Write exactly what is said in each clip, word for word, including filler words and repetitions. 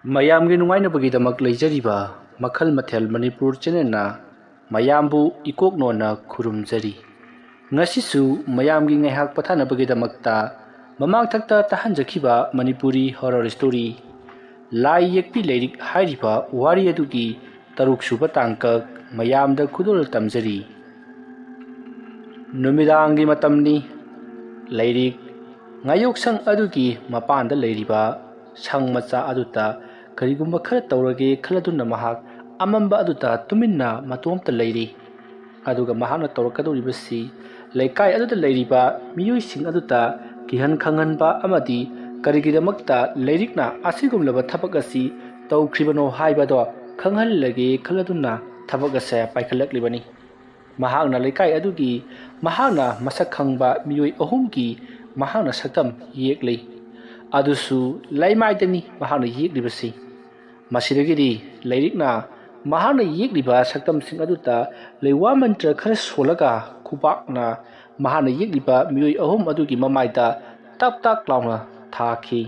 ꯃꯌꯥꯝꯒꯤ ꯅꯨꯡꯉꯥꯏꯅꯕꯒꯤꯗꯃꯛ ꯂꯩꯖꯔꯤꯕ ꯃꯈꯜ ꯃꯊꯦꯜ ꯃꯅꯤꯄꯨꯔ ꯆꯦꯅꯦꯜꯅ ꯃꯌꯥꯝꯕꯨ ꯏꯀꯣꯛ ꯅꯣꯟꯅ ꯈꯨꯔꯨꯝꯖꯔꯤ꯫ ꯉꯁꯤꯁꯨ ꯃꯌꯥꯝꯒꯤ ꯉꯥꯏꯍꯥꯛ ꯄꯣꯊꯥꯅꯕꯒꯤꯗꯃꯛꯇ ꯃꯃꯥꯡꯊꯛꯇ ꯇꯥꯍꯟꯖꯈꯤꯕ ꯃꯅꯤꯄꯨꯔꯤ ꯍꯣꯔꯔ ꯁ꯭ꯇꯣꯔꯤ ꯂꯥꯏ ꯌꯦꯛꯄꯤ ꯂꯥꯏꯔꯤꯛ ꯍꯥꯏꯔꯤꯕ ꯋꯥꯔꯤ ꯑꯗꯨꯒꯤ ꯇꯔꯨꯛ ꯁꯨꯕ ꯇꯥꯡꯀꯛ ꯃꯌꯥꯝꯗ ꯈꯨꯗꯣꯜ ꯇꯝꯖꯔꯤ꯫ ꯅꯨꯃꯤꯗꯥꯡꯒꯤ ꯃꯇꯝꯅꯤ꯫ ꯂꯥꯏꯔꯤꯛ ꯉꯥꯌꯣꯛꯁꯪ ꯑꯗꯨꯒꯤ ꯃꯄꯥꯟꯗ ꯂꯩꯔꯤꯕ ꯁꯪ ꯃꯆꯥ ꯑꯗꯨꯗ ꯀꯔꯤꯒꯨꯝꯕ ꯈꯔ ꯇꯧꯔꯒꯦ ꯈꯜꯂꯗꯨꯅ ꯃꯍꯥꯛ ꯑꯃꯝꯕ ꯑꯗꯨꯗ ꯇꯨꯃꯤꯟꯅ ꯃꯇꯣꯝꯇ ꯂꯩꯔꯤ꯫ ꯑꯗꯨꯒ ꯃꯍꯥꯛꯅ ꯇꯧꯔꯛꯀꯗꯧꯔꯤꯕꯁꯤ ꯂꯩꯀꯥꯏ ꯑꯗꯨꯗ ꯂꯩꯔꯤꯕ ꯃꯤꯑꯣꯏꯁꯤꯡ ꯑꯗꯨꯗ ꯀꯤꯍꯟ ꯈꯪꯍꯟꯕ ꯑꯃꯗꯤ ꯀꯔꯤꯒꯤꯗꯃꯛꯇ ꯂꯥꯏꯔꯤꯛꯅ ꯑꯁꯤꯒꯨꯝꯂꯕ ꯊꯕꯛ ꯑꯁꯤ ꯇꯧꯈ꯭ꯔꯤꯕꯅꯣ ꯍꯥꯏꯕꯗꯣ ꯈꯪꯍꯜꯂꯒꯦ ꯈꯜꯂꯗꯨꯅ ꯊꯕꯛ ꯑꯁꯦ ꯄꯥꯏꯈꯠꯂꯛꯂꯤꯕꯅꯤ꯫ ꯃꯍꯥꯛꯅ ꯂꯩꯀꯥꯏ ꯑꯗꯨꯒꯤ ꯃꯍꯥꯛꯅ ꯃꯁꯛ ꯈꯪꯕ ꯃꯤꯑꯣꯏ ꯑꯍꯨꯝꯒꯤ ꯃꯍꯥꯛꯅ ꯁꯛꯇꯝ ꯌꯦꯛꯂꯤ꯫ ꯑꯗꯨꯁꯨ ꯂꯩꯃꯥꯏꯗꯅꯤ ꯃꯍꯥꯛꯅ ꯌꯦꯛꯂꯤꯕꯁꯤ꯫ ꯃꯁꯤꯗꯒꯤꯗꯤ ꯂꯥꯏꯔꯤꯛꯅ ꯃꯍꯥꯛꯅ ꯌꯦꯛꯂꯤꯕ ꯁꯛꯇꯝꯁꯤꯡ ꯑꯗꯨꯗ ꯂꯩꯋꯥ ꯃꯟꯇ꯭ꯔ ꯈꯔ ꯁꯣꯜꯂꯒ ꯈꯨꯕꯥꯛꯅ ꯃꯍꯥꯛꯅ ꯌꯦꯛꯂꯤꯕ ꯃꯤꯑꯣꯏ ꯑꯍꯨꯝ ꯑꯗꯨꯒꯤ ꯃꯃꯥꯏꯗ ꯇꯛ ꯇꯛ ꯂꯥꯎꯅ ꯊꯥꯈꯤ꯫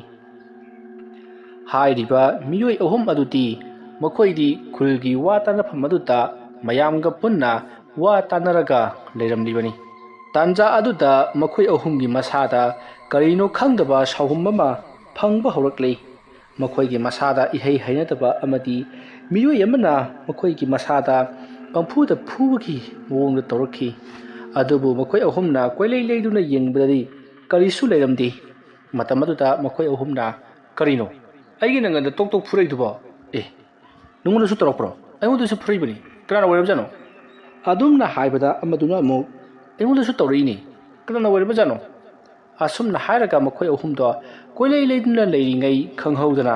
ꯍꯥꯏꯔꯤꯕ ꯃꯤꯑꯣꯏ ꯑꯍꯨꯝ ꯑꯗꯨꯗꯤ ꯃꯈꯣꯏꯗꯤ ꯈꯨꯜꯒꯤ ꯋꯥ ꯇꯥꯅꯐꯝ ꯑꯗꯨꯗ ꯃꯌꯥꯝꯒ ꯄꯨꯟꯅ ꯋꯥ ꯇꯥꯅꯔꯒ ꯂꯩꯔꯝꯂꯤꯕꯅꯤ꯫ ꯇꯥꯟꯖꯥ ꯑꯗꯨꯗ ꯃꯈꯣꯏ ꯑꯍꯨꯝꯒꯤ ꯃꯁꯥꯗ ꯀꯔꯤꯅꯣ ꯈꯪꯗꯕ ꯁꯥꯎꯍꯨꯝ ꯑꯃ ꯐꯪꯕ ꯍꯧꯔꯛꯂꯤ꯫ ꯃꯈꯣꯏꯒꯤ ꯃꯁꯥꯗ ꯏꯍꯩ ꯍꯩꯅꯗꯕ ꯑꯃꯗꯤ ꯃꯤꯑꯣꯏ ꯑꯃꯅ ꯃꯈꯣꯏꯒꯤ ꯃꯁꯥꯗ ꯄꯪꯐꯨꯗ ꯐꯨꯕꯒꯤ ꯃꯑꯣꯡꯗ ꯇꯧꯔꯛꯈꯤ꯫ ꯑꯗꯨꯕꯨ ꯃꯈꯣꯏ ꯑꯍꯨꯝꯅ ꯀꯣꯏꯂꯩ ꯂꯩꯗꯨꯅ ꯌꯦꯡꯕꯗꯗꯤ ꯀꯔꯤꯁꯨ ꯂꯩꯔꯝꯗꯦ꯫ ꯃꯇꯝ ꯑꯗꯨꯗ ꯃꯈꯣꯏ ꯑꯍꯨꯝꯅ, "ꯀꯔꯤꯅꯣ ꯑꯩꯒꯤ ꯅꯪꯒꯟꯗ ꯇꯣꯛ ꯇꯣꯛ ꯐꯨꯔꯛꯏꯗꯨꯕꯣ? ꯑꯦ, ꯅꯉꯣꯟꯗꯁꯨ ꯇꯧꯔꯛꯄ꯭ꯔꯣ? ꯑꯩꯉꯣꯟꯗꯁꯨ ꯐꯨꯔꯛꯏꯕꯅꯤ꯫ ꯀꯅꯥꯅ ꯑꯣꯏꯔꯕꯖꯥꯠꯅꯣ?" ꯑꯗꯨꯝꯅ ꯍꯥꯏꯕꯗ ꯑꯃꯗꯨꯅ ꯑꯃꯨꯛ, "ꯑꯩꯉꯣꯟꯗꯁꯨ ꯇꯧꯔꯛꯏꯅꯦ꯫ ꯀꯅꯥꯅ ꯑꯣꯏꯔꯕꯖꯥꯠꯅꯣ?" ꯑꯁꯨꯝꯅ ꯍꯥꯏꯔꯒ ꯃꯈꯣꯏ ꯑꯍꯨꯝꯗꯣ ꯀꯣꯏꯂꯩ ꯂꯩꯗꯨꯅ ꯂꯩꯔꯤꯉꯩ ꯈꯪꯍꯧꯗꯅ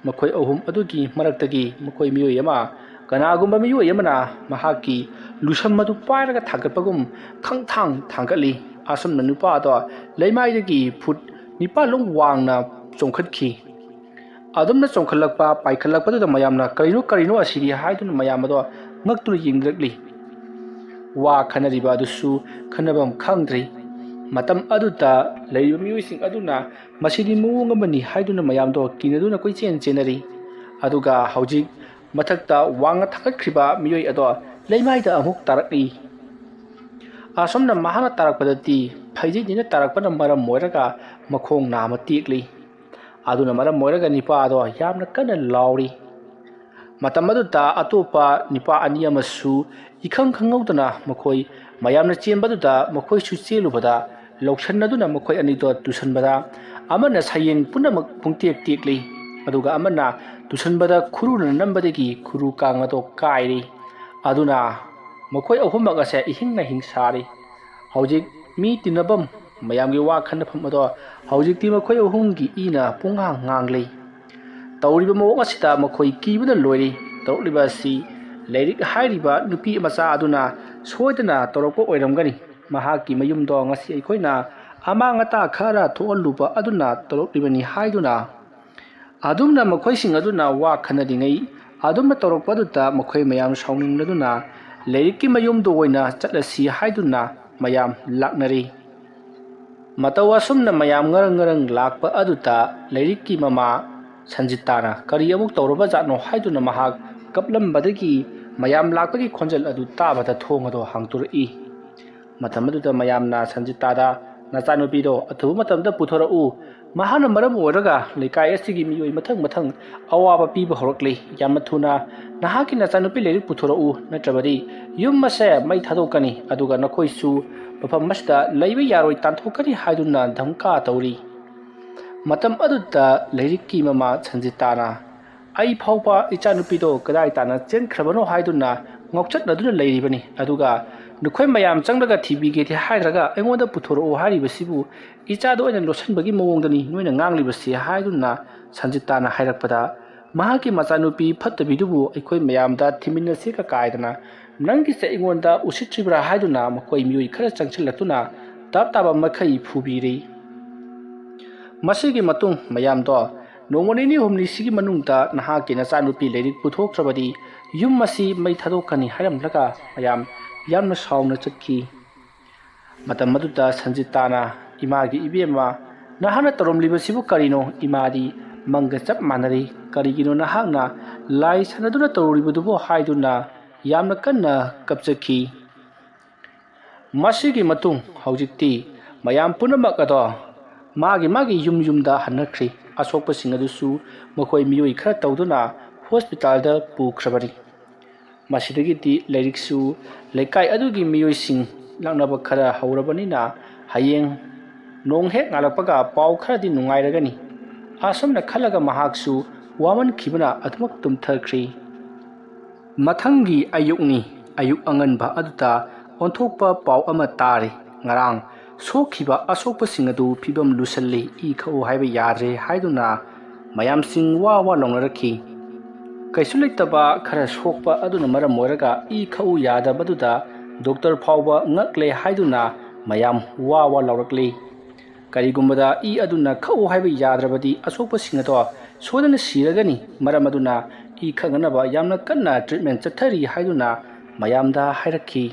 ꯃꯈꯣꯏ ꯑꯍꯨꯝ ꯑꯗꯨꯒꯤ ꯃꯔꯛꯇꯒꯤ ꯃꯈꯣꯏ ꯃꯤꯑꯣꯏ ꯑꯃ, ꯀꯅꯥꯒꯨꯝꯕ ꯃꯤꯑꯣꯏ ꯑꯃꯅ ꯃꯍꯥꯛꯀꯤ ꯂꯨꯁꯝ ꯑꯗꯨ ꯄꯥꯏꯔꯒ ꯊꯥꯡꯒꯠꯄꯒꯨꯝ ꯈꯪꯊꯥꯡ ꯊꯥꯡꯒꯠꯂꯤ꯫ ꯑꯁꯨꯝꯅ ꯅꯨꯄꯥ ꯑꯗꯣ ꯂꯩꯃꯥꯏꯗꯒꯤ ꯐꯨꯠ ꯅꯤꯄꯥꯜꯃꯨꯛ ꯋꯥꯡꯅ ꯆꯣꯡꯈꯠꯈꯤ꯫ ꯑꯗꯨꯝꯅ ꯆꯣꯡꯈꯠꯂꯛꯄ, ꯄꯥꯏꯈꯠꯂꯛꯄꯗꯨꯗ ꯃꯌꯥꯝꯅ, "ꯀꯔꯤꯅꯣ, ꯀꯔꯤꯅꯣ ꯑꯁꯤꯗꯤ?" ꯍꯥꯏꯗꯨꯅ ꯃꯌꯥꯝ ꯑꯗꯣ ꯉꯛꯇꯨꯅ ꯌꯦꯡꯅꯔꯛꯂꯤ꯫ ꯋꯥ ꯈꯟꯅꯔꯤꯕ ꯑꯗꯨꯁꯨ ꯈꯟꯅꯐꯝ ꯈꯪꯗ꯭ꯔꯤ꯫ ꯃꯇꯝ ꯑꯗꯨꯗ ꯂꯩꯔꯤꯕ ꯃꯤꯑꯣꯏꯁꯤꯡ ꯑꯗꯨꯅ ꯃꯁꯤꯗꯤ ꯃꯑꯣꯡ ꯑꯃꯅꯤ ꯍꯥꯏꯗꯨꯅ ꯃꯌꯥꯝꯗꯣ ꯀꯤꯅꯗꯨꯅ ꯀꯣꯏꯆꯦꯟ ꯆꯦꯟꯅꯔꯤ꯫ ꯑꯗꯨꯒ ꯍꯧꯖꯤꯛ ꯃꯊꯛꯇ ꯋꯥꯡꯅ ꯊꯥꯡꯒꯠꯈ꯭ꯔꯤꯕ ꯃꯤꯑꯣꯏ ꯑꯗꯣ ꯂꯩꯃꯥꯏꯗ ꯑꯃꯨꯛ ꯇꯥꯔꯛꯂꯤ꯫ ꯑꯁꯨꯝꯅ ꯃꯍꯥꯛꯅ ꯇꯥꯔꯛꯄꯗꯗꯤ ꯐꯩꯖꯩꯅꯤꯅ ꯇꯥꯔꯛꯄꯅ ꯃꯔꯝ ꯑꯣꯏꯔꯒ ꯃꯈꯣꯡ ꯅꯥꯝꯃ ꯇꯦꯛꯂꯤ꯫ ꯑꯗꯨꯅ ꯃꯔꯝ ꯑꯣꯏꯔꯒ ꯅꯤꯄꯥ ꯑꯗꯣ ꯌꯥꯝꯅ ꯀꯟꯅ ꯂꯥꯎꯔꯤ꯫ ꯃꯇꯝ ꯑꯗꯨꯗ ꯑꯇꯣꯞꯄ ꯅꯤꯄꯥ ꯑꯅꯤ ꯑꯃꯁꯨ ꯏꯈꯪ ꯈꯪꯍꯧꯗꯅ ꯃꯈꯣꯏ ꯃꯌꯥꯝꯅ ꯆꯦꯟꯕꯗꯨꯗ ꯃꯈꯣꯏꯁꯨ ꯆꯦꯜꯂꯨꯕꯗ ꯂꯧꯁꯟꯅꯗꯨꯅ ꯃꯈꯣꯏ ꯑꯅꯤꯗꯣ ꯇꯨꯁꯟꯕꯗ ꯑꯃꯅ ꯁꯌꯦꯡ ꯄꯨꯝꯅꯃꯛ ꯄꯨꯡꯇꯦꯛ ꯇꯦꯛꯂꯤ꯫ ꯑꯗꯨꯒ ꯑꯃꯅ ꯇꯨꯁꯟꯕꯗ ꯈꯨꯔꯨꯅ ꯅꯝꯕꯗꯒꯤ ꯈꯨꯔꯨ ꯀꯥꯡ ꯑꯗꯣ ꯀꯥꯏꯔꯤ꯫ ꯑꯗꯨꯅ ꯃꯈꯣꯏ ꯑꯍꯨꯝꯃꯛ ꯑꯁꯦ ꯏꯍꯤꯡ ꯅꯥꯍꯤꯡ ꯁꯥꯔꯤ꯫ ꯍꯧꯖꯤꯛ ꯃꯤ ꯇꯤꯟꯅꯐꯝ, ꯃꯌꯥꯝꯒꯤ ꯋꯥ ꯈꯟꯅꯐꯝ ꯑꯗꯣ ꯍꯧꯖꯤꯛꯇꯤ ꯃꯈꯣꯏ ꯑꯍꯨꯝꯒꯤ ꯏꯅ ꯄꯨꯡꯍꯥꯡ ꯉꯥꯡꯂꯤ꯫ ꯇꯧꯔꯤꯕ ꯃꯑꯣꯡ ꯑꯁꯤꯗ ꯃꯈꯣꯏ ꯀꯤꯕꯅ ꯂꯣꯏꯔꯤ꯫ ꯇꯧꯔꯛꯂꯤꯕ ꯑꯁꯤ ꯂꯥꯏꯔꯤꯛ ꯍꯥꯏꯔꯤꯕ ꯅꯨꯄꯤ ꯃꯆꯥ ꯑꯗꯨꯅ ꯁꯣꯏꯗꯅ ꯇꯧꯔꯛꯄ ꯑꯣꯏꯔꯝꯒꯅꯤ꯫ ꯃꯍꯥꯛꯀꯤ ꯃꯌꯨꯝꯗꯣ ꯉꯁꯤ ꯑꯩꯈꯣꯏꯅ ꯑꯃꯥꯡ ꯑꯇꯥ ꯈꯔ ꯊꯣꯛꯍꯜꯂꯨꯕ ꯑꯗꯨꯅ ꯇꯧꯔꯛꯂꯤꯕꯅꯤ ꯍꯥꯏꯗꯨꯅ ꯑꯗꯨꯝꯅ ꯃꯈꯣꯏꯁꯤꯡ ꯑꯗꯨꯅ ꯋꯥ ꯈꯟꯅꯔꯤꯉꯩ ꯑꯗꯨꯝꯅ ꯇꯧꯔꯛꯄ ꯑꯗꯨꯗ ꯃꯈꯣꯏ ꯃꯌꯥꯝ ꯁꯥꯎꯅꯤꯡꯂꯗꯨꯅ ꯂꯥꯏꯔꯤꯛꯀꯤ ꯃꯌꯨꯝꯗ ꯑꯣꯏꯅ ꯆꯠꯂꯁꯤ ꯍꯥꯏꯗꯨꯅ ꯃꯌꯥꯝ ꯂꯥꯛꯅꯔꯤ꯫ ꯃꯇꯧ ꯑꯁꯨꯝꯅ ꯃꯌꯥꯝ ꯉꯔꯪ ꯉꯔꯪ ꯂꯥꯛꯄ ꯑꯗꯨꯗ ꯂꯥꯏꯔꯤꯛꯀꯤ ꯃꯃꯥ ꯁꯟꯖꯤꯇꯥꯅ ꯀꯔꯤ ꯑꯃꯨꯛ ꯇꯧꯔꯕ ꯖꯥꯠꯅꯣ ꯍꯥꯏꯗꯨꯅ ꯃꯍꯥꯛ ꯀꯞꯂꯝꯕꯗꯒꯤ ꯃꯌꯥꯝ ꯂꯥꯛꯄꯒꯤ ꯈꯣꯟꯖꯦꯜ ꯑꯗꯨ ꯇꯥꯕꯗ ꯊꯣꯡ ꯑꯗꯨ ꯍꯥꯡꯗꯣꯔꯛꯏ꯫ ꯃꯇꯝ ꯑꯗꯨꯗ ꯃꯌꯥꯝꯅ ꯁꯟꯖꯤꯇꯥꯗ, "ꯅꯆꯥꯅꯨꯄꯤꯗꯣ ꯑꯊꯨꯕ ꯃꯇꯝꯗ ꯄꯨꯊꯣꯔꯛꯎ꯫ ꯃꯍꯥꯛꯅ ꯃꯔꯝ ꯑꯣꯏꯔꯒ ꯂꯩꯀꯥꯏ ꯑꯁꯤꯒꯤ ꯃꯤꯑꯣꯏ ꯃꯊꯪ ꯃꯊꯪ ꯑꯋꯥꯕ ꯄꯤꯕ ꯍꯧꯔꯛꯂꯤ꯫ ꯌꯥꯝꯅ ꯊꯨꯅ ꯅꯍꯥꯛꯀꯤ ꯅꯆꯥꯅꯨꯄꯤ ꯂꯥꯏꯔꯤꯛ ꯄꯨꯊꯣꯔꯛꯎ, ꯅꯠꯇ꯭ꯔꯕꯗꯤ ꯌꯨꯝ ꯑꯁꯦ ꯃꯩ ꯊꯥꯗꯣꯛꯀꯅꯤ, ꯑꯗꯨꯒ ꯅꯈꯣꯏꯁꯨ ꯃꯐꯝ ꯑꯁꯤꯗ ꯂꯩꯕ ꯌꯥꯔꯣꯏ, ꯇꯥꯟꯊꯣꯛꯀꯅꯤ" ꯍꯥꯏꯗꯨꯅ ꯙꯝꯀꯥ ꯇꯧꯔꯤ꯫ ꯃꯇꯝ ꯑꯗꯨꯗ ꯂꯥꯏꯔꯤꯛꯀꯤ ꯃꯃꯥ ꯁꯟꯖꯤꯇꯥꯅ, "ꯑꯩ ꯐꯥꯎꯕ ꯏꯆꯥꯅꯨꯄꯤꯗꯣ ꯀꯗꯥꯏ ꯇꯥꯅ ꯆꯦꯟꯈ꯭ꯔꯕꯅꯣ ꯍꯥꯏꯗꯨꯅ ꯉꯥꯎꯆꯠꯅꯗꯨꯅ ꯂꯩꯔꯤꯕꯅꯤ, ꯑꯗꯨꯒ ꯅꯈꯣꯏ ꯃꯌꯥꯝ ꯆꯪꯂꯒ ꯊꯤꯕꯤꯒꯦꯗꯤ ꯍꯥꯏꯗ꯭ꯔꯒ ꯑꯩꯉꯣꯟꯗ ꯄꯨꯊꯣꯔꯛꯎ ꯍꯥꯏꯔꯤꯕꯁꯤꯕꯨ ꯏꯆꯥꯗ ꯑꯣꯏꯅ ꯂꯣꯠꯁꯤꯟꯕꯒꯤ ꯃꯑꯣꯡꯗꯅꯤ ꯅꯣꯏꯅ ꯉꯥꯡꯂꯤꯕꯁꯤ" ꯍꯥꯏꯗꯨꯅ ꯁꯟꯖꯤꯇꯥꯅ ꯍꯥꯏꯔꯛꯄꯗ, ꯃꯍꯥꯛꯀꯤ ꯃꯆꯥꯅꯨꯄꯤ ꯐꯠꯇꯕꯤꯗꯨꯕꯨ ꯑꯩꯈꯣꯏ ꯃꯌꯥꯝꯗ ꯊꯤꯃꯤꯟꯅꯁꯤ ꯀꯀꯥꯏꯗꯅ, "ꯅꯪꯒꯤꯁꯦ ꯑꯩꯉꯣꯟꯗ ꯎꯁꯤꯠꯇ꯭ꯔꯤꯕ꯭ꯔꯥ?" ꯍꯥꯏꯗꯨꯅ ꯃꯈꯣꯏ ꯃꯤꯑꯣꯏ ꯈꯔ ꯆꯪꯁꯤꯜꯂꯛꯇꯨꯅ ꯇꯞ ꯇꯥꯕ ꯃꯈꯩ ꯐꯨꯕꯤꯔꯤ꯫ ꯃꯁꯤꯒꯤ ꯃꯇꯨꯡ ꯃꯌꯥꯝꯗꯣ ꯅꯣꯡꯃ ꯅꯤꯅꯤ ꯍꯨꯝꯅꯤꯁꯤꯒꯤ ꯃꯅꯨꯡꯗ ꯅꯍꯥꯛꯀꯤ ꯅꯆꯥꯅꯨꯄꯤ ꯂꯥꯏꯔꯤꯛ ꯄꯨꯊꯣꯛꯇ꯭ꯔꯕꯗꯤ ꯌꯨꯝ ꯑꯁꯤ ꯃꯩ ꯊꯥꯗꯣꯛꯀꯅꯤ ꯍꯥꯏꯔꯝꯂꯒ ꯃꯌꯥꯝ ꯌꯥꯝꯅ ꯁꯥꯎꯅ ꯆꯠꯈꯤ꯫ ꯃꯇꯝ ꯑꯗꯨꯗ ꯁꯟꯖꯤꯇꯥꯅ ꯏꯃꯥꯒꯤ, "ꯏꯕꯦꯝꯃ, ꯅꯍꯥꯛꯅ ꯇꯧꯔꯝꯂꯤꯕꯁꯤꯕꯨ ꯀꯔꯤꯅꯣ? ꯏꯃꯥꯗꯤ ꯃꯪꯒ ꯆꯞ ꯃꯥꯟꯅꯔꯤ꯫ ꯀꯔꯤꯒꯤꯅꯣ ꯅꯍꯥꯛꯅ ꯂꯥꯏ ꯁꯥꯟꯅꯗꯨꯅ ꯇꯧꯔꯤꯕꯗꯨꯕꯨ?" ꯍꯥꯏꯗꯨꯅ ꯌꯥꯝꯅ ꯀꯟꯅ ꯀꯞꯆꯈꯤ꯫ ꯃꯁꯤꯒꯤ ꯃꯇꯨꯡ ꯍꯧꯖꯤꯛꯇꯤ ꯃꯌꯥꯝ ꯄꯨꯝꯅꯃꯛ ꯑꯗꯣ ꯃꯥꯒꯤ ꯃꯥꯒꯤ ꯌꯨꯝ ꯌꯨꯝꯗ ꯍꯟꯅꯈ꯭ꯔꯤ꯫ ꯑꯁꯣꯛꯄꯁꯤꯡ ꯑꯗꯨꯁꯨ ꯃꯈꯣꯏ ꯃꯤꯑꯣꯏ ꯈꯔ ꯇꯧꯗꯨꯅ ꯍꯣꯁꯄꯤꯇꯥꯜꯗ ꯄꯨꯈ꯭ꯔꯕꯅꯤ꯫ ꯃꯁꯤꯗꯒꯤꯗꯤ ꯂꯥꯏꯔꯤꯛꯁꯨ ꯂꯩꯀꯥꯏ ꯑꯗꯨꯒꯤ ꯃꯤꯑꯣꯏꯁꯤꯡ ꯂꯥꯛꯅꯕ ꯈꯔ ꯍꯧꯔꯕꯅꯤꯅ ꯍꯌꯦꯡ ꯅꯣꯡ ꯍꯦꯛ ꯉꯥꯜꯂꯛꯄꯒ ꯄꯥꯎ ꯈꯔꯗꯤ ꯅꯨꯡꯉꯥꯏꯔꯒꯅꯤ꯫ ꯑꯁꯨꯝꯅ ꯈꯜꯂꯒ ꯃꯍꯥꯛꯁꯨ ꯋꯥꯃꯟꯈꯤꯕꯅ ꯑꯗꯨꯃꯛ ꯇꯨꯝꯊꯈ꯭ꯔꯤ꯫ ꯃꯊꯪꯒꯤ ꯑꯌꯨꯛꯅꯤ꯫ ꯑꯌꯨꯛ ꯑꯉꯟꯕ ꯑꯗꯨꯗ ꯑꯣꯟꯊꯣꯛꯄ ꯄꯥꯎ ꯑꯃ ꯇꯥꯔꯤ꯫ ꯉꯔꯥꯡ ꯁꯣꯛꯈꯤꯕ ꯑꯁꯣꯛꯄꯁꯤꯡ ꯑꯗꯨ ꯐꯤꯕꯝ ꯂꯨꯁꯜꯂꯤ, ꯏ ꯈꯛꯎ ꯍꯥꯏꯕ ꯌꯥꯗ꯭ꯔꯦ ꯍꯥꯏꯗꯨꯅ ꯃꯌꯥꯝꯁꯤꯡ ꯋꯥ ꯋꯥ ꯂꯥꯎꯅꯔꯛꯈꯤ꯫ ꯀꯩꯁꯨ ꯂꯩꯇꯕ ꯈꯔ ꯁꯣꯛꯄ ꯑꯗꯨꯅ ꯃꯔꯝ ꯑꯣꯏꯔꯒ ꯏ ꯈꯛꯎ ꯌꯥꯗꯕꯗꯨꯗ ꯗꯣꯛꯇꯔ ꯐꯥꯎꯕ ꯉꯛꯂꯦ ꯍꯥꯏꯗꯨꯅ ꯃꯌꯥꯝ ꯋꯥ ꯋꯥ ꯂꯥꯎꯔꯛꯂꯤ꯫ ꯀꯔꯤꯒꯨꯝꯕꯗ ꯏ ꯑꯗꯨꯅ ꯈꯛꯎ ꯍꯥꯏꯕ ꯌꯥꯗ꯭ꯔꯕꯗꯤ ꯑꯁꯣꯛꯄꯁꯤꯡ ꯑꯗꯣ ꯁꯣꯏꯗꯅ ꯁꯤꯔꯒꯅꯤ꯫ ꯃꯔꯝ ꯑꯗꯨꯅ ꯏ ꯈꯛꯅꯅꯕ ꯌꯥꯝꯅ ꯀꯟꯅ ꯇ꯭ꯔꯤꯠꯃꯦꯟ ꯆꯠꯊꯔꯤ ꯍꯥꯏꯗꯨꯅ ꯃꯌꯥꯝꯗ ꯍꯥꯏꯔꯛꯈꯤ꯫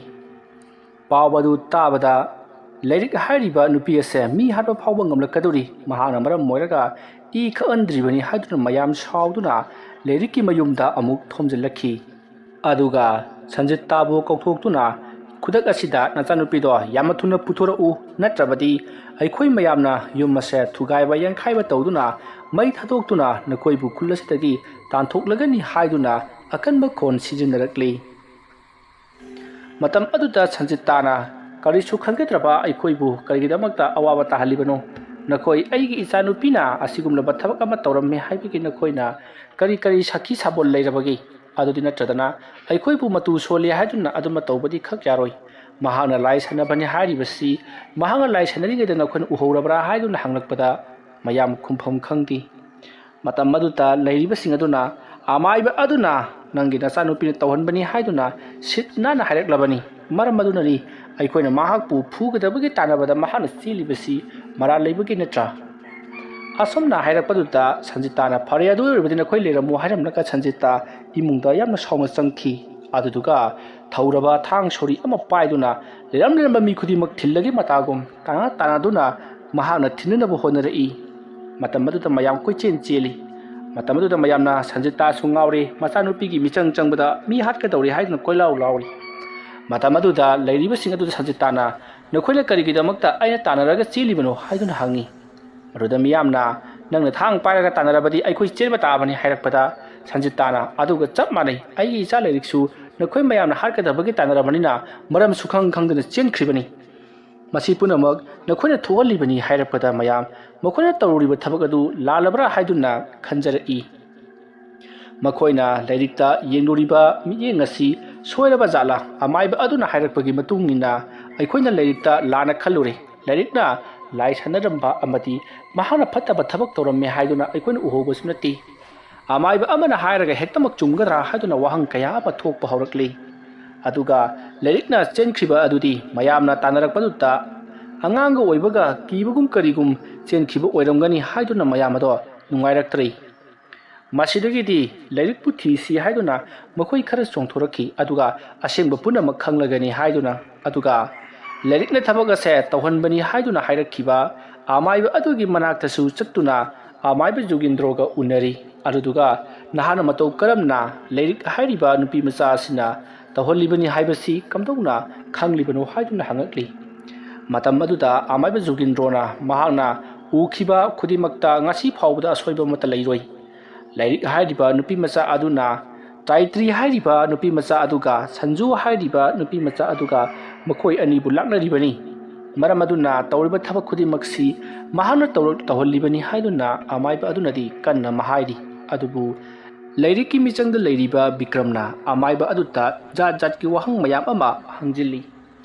ꯄꯥꯎ ꯑꯗꯨ ꯇꯥꯕꯗ ꯂꯥꯏꯔꯤꯛ ꯍꯥꯏꯔꯤꯕ ꯅꯨꯄꯤ ꯑꯁꯦ ꯃꯤ ꯍꯥꯠꯄ ꯐꯥꯎꯕ ꯉꯝꯂꯛꯀꯗꯧꯔꯤ꯫ ꯃꯍꯥꯛꯅ ꯃꯔꯝ ꯑꯣꯏꯔꯒ ꯏ ꯈꯛꯍꯟꯗ꯭ꯔꯤꯕꯅꯤ ꯍꯥꯏꯗꯨꯅ ꯃꯌꯥꯝ ꯁꯥꯎꯗꯨꯅ ꯂꯥꯏꯔꯤꯛꯀꯤ ꯃꯌꯨꯝꯗ ꯑꯃꯨꯛ ꯊꯣꯝꯖꯤꯜꯂꯛꯈꯤ꯫ ꯑꯗꯨꯒ ꯁꯟꯖꯤꯇꯥꯕꯨ ꯀꯧꯊꯣꯛꯇꯨꯅ, "ꯈꯨꯗꯛ ꯑꯁꯤꯗ ꯅꯆꯥꯅꯨꯄꯤꯗꯣ ꯌꯥꯝꯅ ꯊꯨꯅ ꯄꯨꯊꯣꯔꯛꯎ, ꯅꯠꯇ꯭ꯔꯕꯗꯤ ꯑꯩꯈꯣꯏ ꯃꯌꯥꯝꯅ ꯌꯨꯝ ꯑꯁꯦ ꯊꯨꯒꯥꯏꯕ ꯌꯥꯟꯈꯥꯏꯕ ꯇꯧꯗꯨꯅ ꯃꯩ ꯊꯥꯗꯣꯛꯇꯨꯅ ꯅꯈꯣꯏꯕꯨ ꯈꯨꯜ ꯑꯁꯤꯗꯒꯤ ꯇꯥꯟꯊꯣꯛꯂꯒꯅꯤ" ꯍꯥꯏꯗꯨꯅ ꯑꯀꯟꯕ ꯈꯣꯟ ꯁꯤꯖꯤꯟꯅꯔꯛꯂꯤ꯫ ꯃꯇꯝ ꯑꯗꯨꯗ ꯁꯟꯖꯤꯇꯥꯅ, "ꯀꯔꯤꯁꯨ ꯈꯟꯒꯗ꯭ꯔꯕ ꯑꯩꯈꯣꯏꯕꯨ ꯀꯔꯤꯒꯤꯗꯃꯛꯇ ꯑꯋꯥꯕ ꯇꯥꯍꯜꯂꯤꯕꯅꯣ? ꯅꯈꯣꯏ ꯑꯩꯒꯤ ꯏꯆꯥꯅꯨꯄꯤꯅ ꯑꯁꯤꯒꯨꯝꯂꯕ ꯊꯕꯛ ꯑꯃ ꯇꯧꯔꯝꯃꯦ ꯍꯥꯏꯕꯒꯤ ꯅꯈꯣꯏꯅ ꯀꯔꯤ ꯀꯔꯤ ꯁꯥꯈꯤ ꯁꯥꯕꯣꯜ ꯂꯩꯔꯕꯒꯦ? ꯑꯗꯨꯗꯤ ꯅꯠꯇ꯭ꯔꯗꯅ ꯑꯩꯈꯣꯏꯕꯨ ꯃꯇꯨ ꯁꯣꯜꯂꯦ ꯍꯥꯏꯗꯨꯅ ꯑꯗꯨꯃ ꯇꯧꯕꯗꯤ ꯈꯛ ꯌꯥꯔꯣꯏ꯫ ꯃꯍꯥꯛꯅ ꯂꯥꯏ ꯁꯥꯟꯅꯕꯅꯤ ꯍꯥꯏꯔꯤꯕꯁꯤ, ꯃꯍꯥꯛꯅ ꯂꯥꯏ ꯁꯥꯟꯅꯔꯤꯉꯩꯗ ꯅꯈꯣꯏꯅ ꯎꯍꯧꯔꯕ꯭ꯔꯥ?" ꯍꯥꯏꯗꯨꯅ ꯍꯪꯂꯛꯄꯗ ꯃꯌꯥꯝ ꯈꯨꯝꯐꯝ ꯈꯪꯗꯦ꯫ ꯃꯇꯝ ꯑꯗꯨꯗ ꯂꯩꯔꯤꯕꯁꯤꯡ ꯑꯗꯨꯅ, "ꯑꯃꯥꯏꯕ ꯑꯗꯨꯅ ꯅꯪꯒꯤ ꯅꯆꯥꯅꯨꯄꯤꯅ ꯇꯧꯍꯟꯕꯅꯤ ꯍꯥꯏꯗꯨꯅ ꯁꯤꯠ ꯅꯥꯟꯅ ꯍꯥꯏꯔꯛꯂꯕꯅꯤ꯫ ꯃꯔꯝ ꯑꯗꯨꯅꯅꯤ ꯑꯩꯈꯣꯏꯅ ꯃꯍꯥꯛꯄꯨ ꯐꯨꯒꯗꯕꯒꯤ ꯇꯥꯟꯅꯕꯗ ꯃꯍꯥꯛꯅ ꯆꯦꯜꯂꯤꯕꯁꯤ ꯃꯔꯥꯜ ꯂꯩꯕꯒꯤ ꯅꯠꯇ꯭ꯔꯥ?" ꯑꯁꯨꯝꯅ ꯍꯥꯏꯔꯛꯄꯗꯨꯗ ꯁꯟꯖꯤꯇꯥꯅ, "ꯐꯔꯦ, ꯑꯗꯨ ꯑꯣꯏꯔꯕꯗꯤ ꯅꯈꯣꯏ ꯂꯩꯔꯝꯃꯣ" ꯍꯥꯏꯔꯝꯂꯒ ꯁꯟꯖꯤꯇꯥ ꯏꯃꯨꯡꯗ ꯌꯥꯝꯅ ꯁꯥꯎꯅ ꯆꯪꯈꯤ꯫ ꯑꯗꯨꯗꯨꯒ ꯊꯧꯔꯕ ꯊꯥꯡ ꯁꯣꯔꯤ ꯑꯃ ꯄꯥꯏꯗꯨꯅ ꯂꯩꯔꯝ ꯂꯩꯔꯝꯕ ꯃꯤ ꯈꯨꯗꯤꯡꯃꯛ ꯊꯤꯜꯂꯒꯦ ꯃꯇꯥꯒꯨꯝ ꯇꯥꯅ ꯇꯥꯅꯗꯨꯅ ꯃꯍꯥꯛꯅ ꯊꯤꯟꯅꯅꯕ ꯍꯣꯠꯅꯔꯛꯏ꯫ ꯃꯇꯝ ꯑꯗꯨꯗ ꯃꯌꯥꯝ ꯀꯣꯏꯆꯦꯟ ꯆꯦꯜꯂꯤ꯫ ꯃꯇꯝ ꯑꯗꯨꯗ ꯃꯌꯥꯝꯅ ꯁꯟꯖꯤꯇꯥꯁꯨ ꯉꯥꯎꯔꯦ, ꯃꯆꯥꯅꯨꯄꯤꯒꯤ ꯃꯤꯆꯪ ꯆꯪꯕꯗ ꯃꯤ ꯍꯥꯠꯀꯗꯧꯔꯦ ꯍꯥꯏꯗꯨꯅ ꯀꯣꯏꯂꯥꯎ ꯂꯥꯎꯔꯤ꯫ ꯃꯇꯝ ꯑꯗꯨꯗ ꯂꯩꯔꯤꯕꯁꯤꯡ ꯑꯗꯨꯗ ꯁꯟꯖꯤꯇꯥꯅ, "ꯅꯈꯣꯏꯅ ꯀꯔꯤꯒꯤꯗꯃꯛꯇ ꯑꯩꯅ ꯇꯥꯟꯅꯔꯒ ꯆꯦꯜꯂꯤꯕꯅꯣ?" ꯍꯥꯏꯗꯨꯅ ꯍꯪꯉꯤ꯫ ꯃꯗꯨꯗ ꯃꯤꯌꯥꯝꯅ, "ꯅꯪꯅ ꯊꯥꯡ ꯄꯥꯏꯔꯒ ꯇꯥꯟꯅꯔꯕꯗꯤ ꯑꯩꯈꯣꯏ ꯆꯦꯟꯕ ꯇꯥꯕꯅꯤ" ꯍꯥꯏꯔꯛꯄꯗ, ꯁꯟꯖꯤꯇꯥꯅ, "ꯑꯗꯨꯒ ꯆꯞ ꯃꯥꯟꯅꯩ, ꯑꯩꯒꯤ ꯏꯆꯥ ꯂꯥꯏꯔꯤꯛꯁꯨ ꯅꯈꯣꯏ ꯃꯌꯥꯝꯅ ꯍꯥꯠꯀꯗꯕꯒꯤ ꯇꯥꯟꯅꯔꯕꯅꯤꯅ ꯃꯔꯝꯁꯨ ꯈꯪ ꯈꯪꯗꯅ ꯆꯦꯟꯈ꯭ꯔꯤꯕꯅꯤ꯫ ꯃꯁꯤ ꯄꯨꯝꯅꯃꯛ ꯅꯈꯣꯏꯅ ꯊꯣꯛꯍꯜꯂꯤꯕꯅꯤ" ꯍꯥꯏꯔꯛꯄꯗ, ꯃꯌꯥꯝ ꯃꯈꯣꯏꯅ ꯇꯧꯔꯨꯔꯤꯕ ꯊꯕꯛ ꯑꯗꯨ ꯂꯥꯜꯂꯕ꯭ꯔꯥ ꯍꯥꯏꯗꯨꯅ ꯈꯟꯖꯔꯛꯏ꯫ ꯃꯈꯣꯏꯅ ꯂꯥꯏꯔꯤꯛꯇ ꯌꯦꯡꯂꯨꯔꯤꯕ ꯃꯤꯠꯌꯦꯡ ꯑꯁꯤ ꯁꯣꯏꯔꯕ ꯖꯥꯠꯂꯥ? ꯑꯃꯥꯏꯕ ꯑꯗꯨꯅ ꯍꯥꯏꯔꯛꯄꯒꯤ ꯃꯇꯨꯡ ꯏꯟꯅ ꯑꯩꯈꯣꯏꯅ ꯂꯥꯏꯔꯤꯛꯇ ꯂꯥꯟꯅ ꯈꯜꯂꯨꯔꯦ꯫ ꯂꯥꯏꯔꯤꯛꯅ ꯂꯥꯏ ꯁꯥꯟꯅꯔꯝꯕ ꯑꯃꯗꯤ ꯃꯍꯥꯛꯅ ꯐꯠꯇꯕ ꯊꯕꯛ ꯇꯧꯔꯝꯃꯦ ꯍꯥꯏꯗꯨꯅ ꯑꯩꯈꯣꯏꯅ ꯎꯍꯧꯕꯁꯨ ꯅꯠꯇꯦ꯫ ꯑꯃꯥꯏꯕ ꯑꯃꯅ ꯍꯥꯏꯔꯒ ꯍꯦꯛꯇꯃꯛ ꯆꯨꯝꯒꯗ꯭ꯔꯥ ꯍꯥꯏꯗꯨꯅ ꯋꯥꯍꯪ ꯀꯌꯥ ꯑꯃ ꯊꯣꯛꯄ ꯍꯧꯔꯛꯂꯤ꯫ ꯑꯗꯨꯒ ꯂꯥꯏꯔꯤꯛꯅ ꯆꯦꯟꯈ꯭ꯔꯤꯕ ꯑꯗꯨꯗꯤ ꯃꯌꯥꯝꯅ ꯇꯥꯟꯅꯔꯛꯄꯗꯨꯗ ꯑꯉꯥꯡꯒ ꯑꯣꯏꯕꯒ ꯀꯤꯕꯒꯨꯝ ꯀꯔꯤꯒꯨꯝ ꯆꯦꯟꯈꯤꯕ ꯑꯣꯏꯔꯝꯒꯅꯤ ꯍꯥꯏꯗꯨꯅ ꯃꯌꯥꯝ ꯑꯗꯣ ꯅꯨꯡꯉꯥꯏꯔꯛꯇ꯭ꯔꯦ꯫ ꯃꯁꯤꯗꯒꯤꯗꯤ ꯂꯥꯏꯔꯤꯛꯄꯨ ꯊꯤꯁꯤ ꯍꯥꯏꯗꯨꯅ ꯃꯈꯣꯏ ꯈꯔ ꯆꯣꯡꯊꯣꯔꯛꯈꯤ, ꯑꯗꯨꯒ ꯑꯁꯦꯡꯕ ꯄꯨꯝꯅꯃꯛ ꯈꯪꯂꯒꯅꯤ ꯍꯥꯏꯗꯨꯅ, ꯑꯗꯨꯒ ꯂꯥꯏꯔꯤꯛꯅ ꯊꯕꯛ ꯑꯁꯦ ꯇꯧꯍꯟꯕꯅꯤ ꯍꯥꯏꯗꯨꯅ ꯍꯥꯏꯔꯛꯈꯤꯕ ꯑꯃꯥꯏꯕ ꯑꯗꯨꯒꯤ ꯃꯅꯥꯛꯇꯁꯨ ꯆꯠꯇꯨꯅ ꯑꯃꯥꯏꯕ ꯖꯨꯒꯤꯟꯗ꯭ꯔꯣꯒ ꯎꯅꯔꯤ꯫ ꯑꯗꯨꯗꯨꯒ ꯅꯍꯥꯅ ꯃꯇꯧ ꯀꯔꯝꯅ ꯂꯥꯏꯔꯤꯛ ꯍꯥꯏꯔꯤꯕ ꯅꯨꯄꯤ ꯃꯆꯥ ꯑꯁꯤꯅ ꯇꯧꯍꯜꯂꯤꯕꯅꯤ ꯍꯥꯏꯕꯁꯤ ꯀꯝꯗꯧꯅ ꯈꯪꯂꯤꯕꯅꯣ ꯍꯥꯏꯗꯨꯅ ꯍꯪꯉꯛꯂꯤ꯫ ꯃꯇꯝ ꯑꯗꯨꯗ ꯑꯃꯥꯏꯕ ꯖꯨꯒꯤꯟꯗ꯭ꯔꯣꯅ ꯃꯍꯥꯛꯅ ꯎꯈꯤꯕ ꯈꯨꯗꯤꯡꯃꯛꯇ ꯉꯁꯤ ꯐꯥꯎꯕꯗ ꯑꯁꯣꯏꯕ ꯑꯃꯠꯇ ꯂꯩꯔꯣꯏ꯫ ꯂꯥꯏꯔꯤꯛ ꯍꯥꯏꯔꯤꯕ ꯅꯨꯄꯤ ꯃꯆꯥ ꯑꯗꯨꯅ ꯇꯥꯏꯇ꯭ꯔꯤ ꯍꯥꯏꯔꯤꯕ ꯅꯨꯄꯤ ꯃꯆꯥ ꯑꯗꯨꯒ ꯁꯟꯖꯨ ꯍꯥꯏꯔꯤꯕ ꯅꯨꯄꯤ ꯃꯆꯥ ꯑꯗꯨꯒ ꯃꯈꯣꯏ ꯑꯅꯤꯕꯨ ꯂꯥꯛꯅꯔꯤꯕꯅꯤ꯫ ꯃꯔꯝ ꯑꯗꯨꯅ ꯇꯧꯔꯤꯕ ꯊꯕꯛ ꯈꯨꯗꯤꯡꯃꯛꯁꯤ ꯃꯍꯥꯛꯅ ꯇꯧꯔ-, ꯇꯧꯍꯜꯂꯤꯕꯅꯤ ꯍꯥꯏꯗꯨꯅ ꯑꯃꯥꯏꯕ ꯑꯗꯨꯅꯗꯤ ꯀꯟꯅ ꯃꯍꯥꯏꯔꯤ꯫ ꯑꯗꯨꯕꯨ ꯂꯥꯏꯔꯤꯛꯀꯤ ꯃꯤꯆꯪꯗ ꯂꯩꯔꯤꯕ ꯕꯤꯀ꯭ꯔꯝꯅ ꯑꯃꯥꯏꯕ ꯑꯗꯨꯗ ꯖꯥꯠ ꯖꯥꯠꯀꯤ ꯋꯥꯍꯪ ꯃꯌꯥꯝ ꯑꯃ ꯍꯪꯖꯤꯜꯂꯤ꯫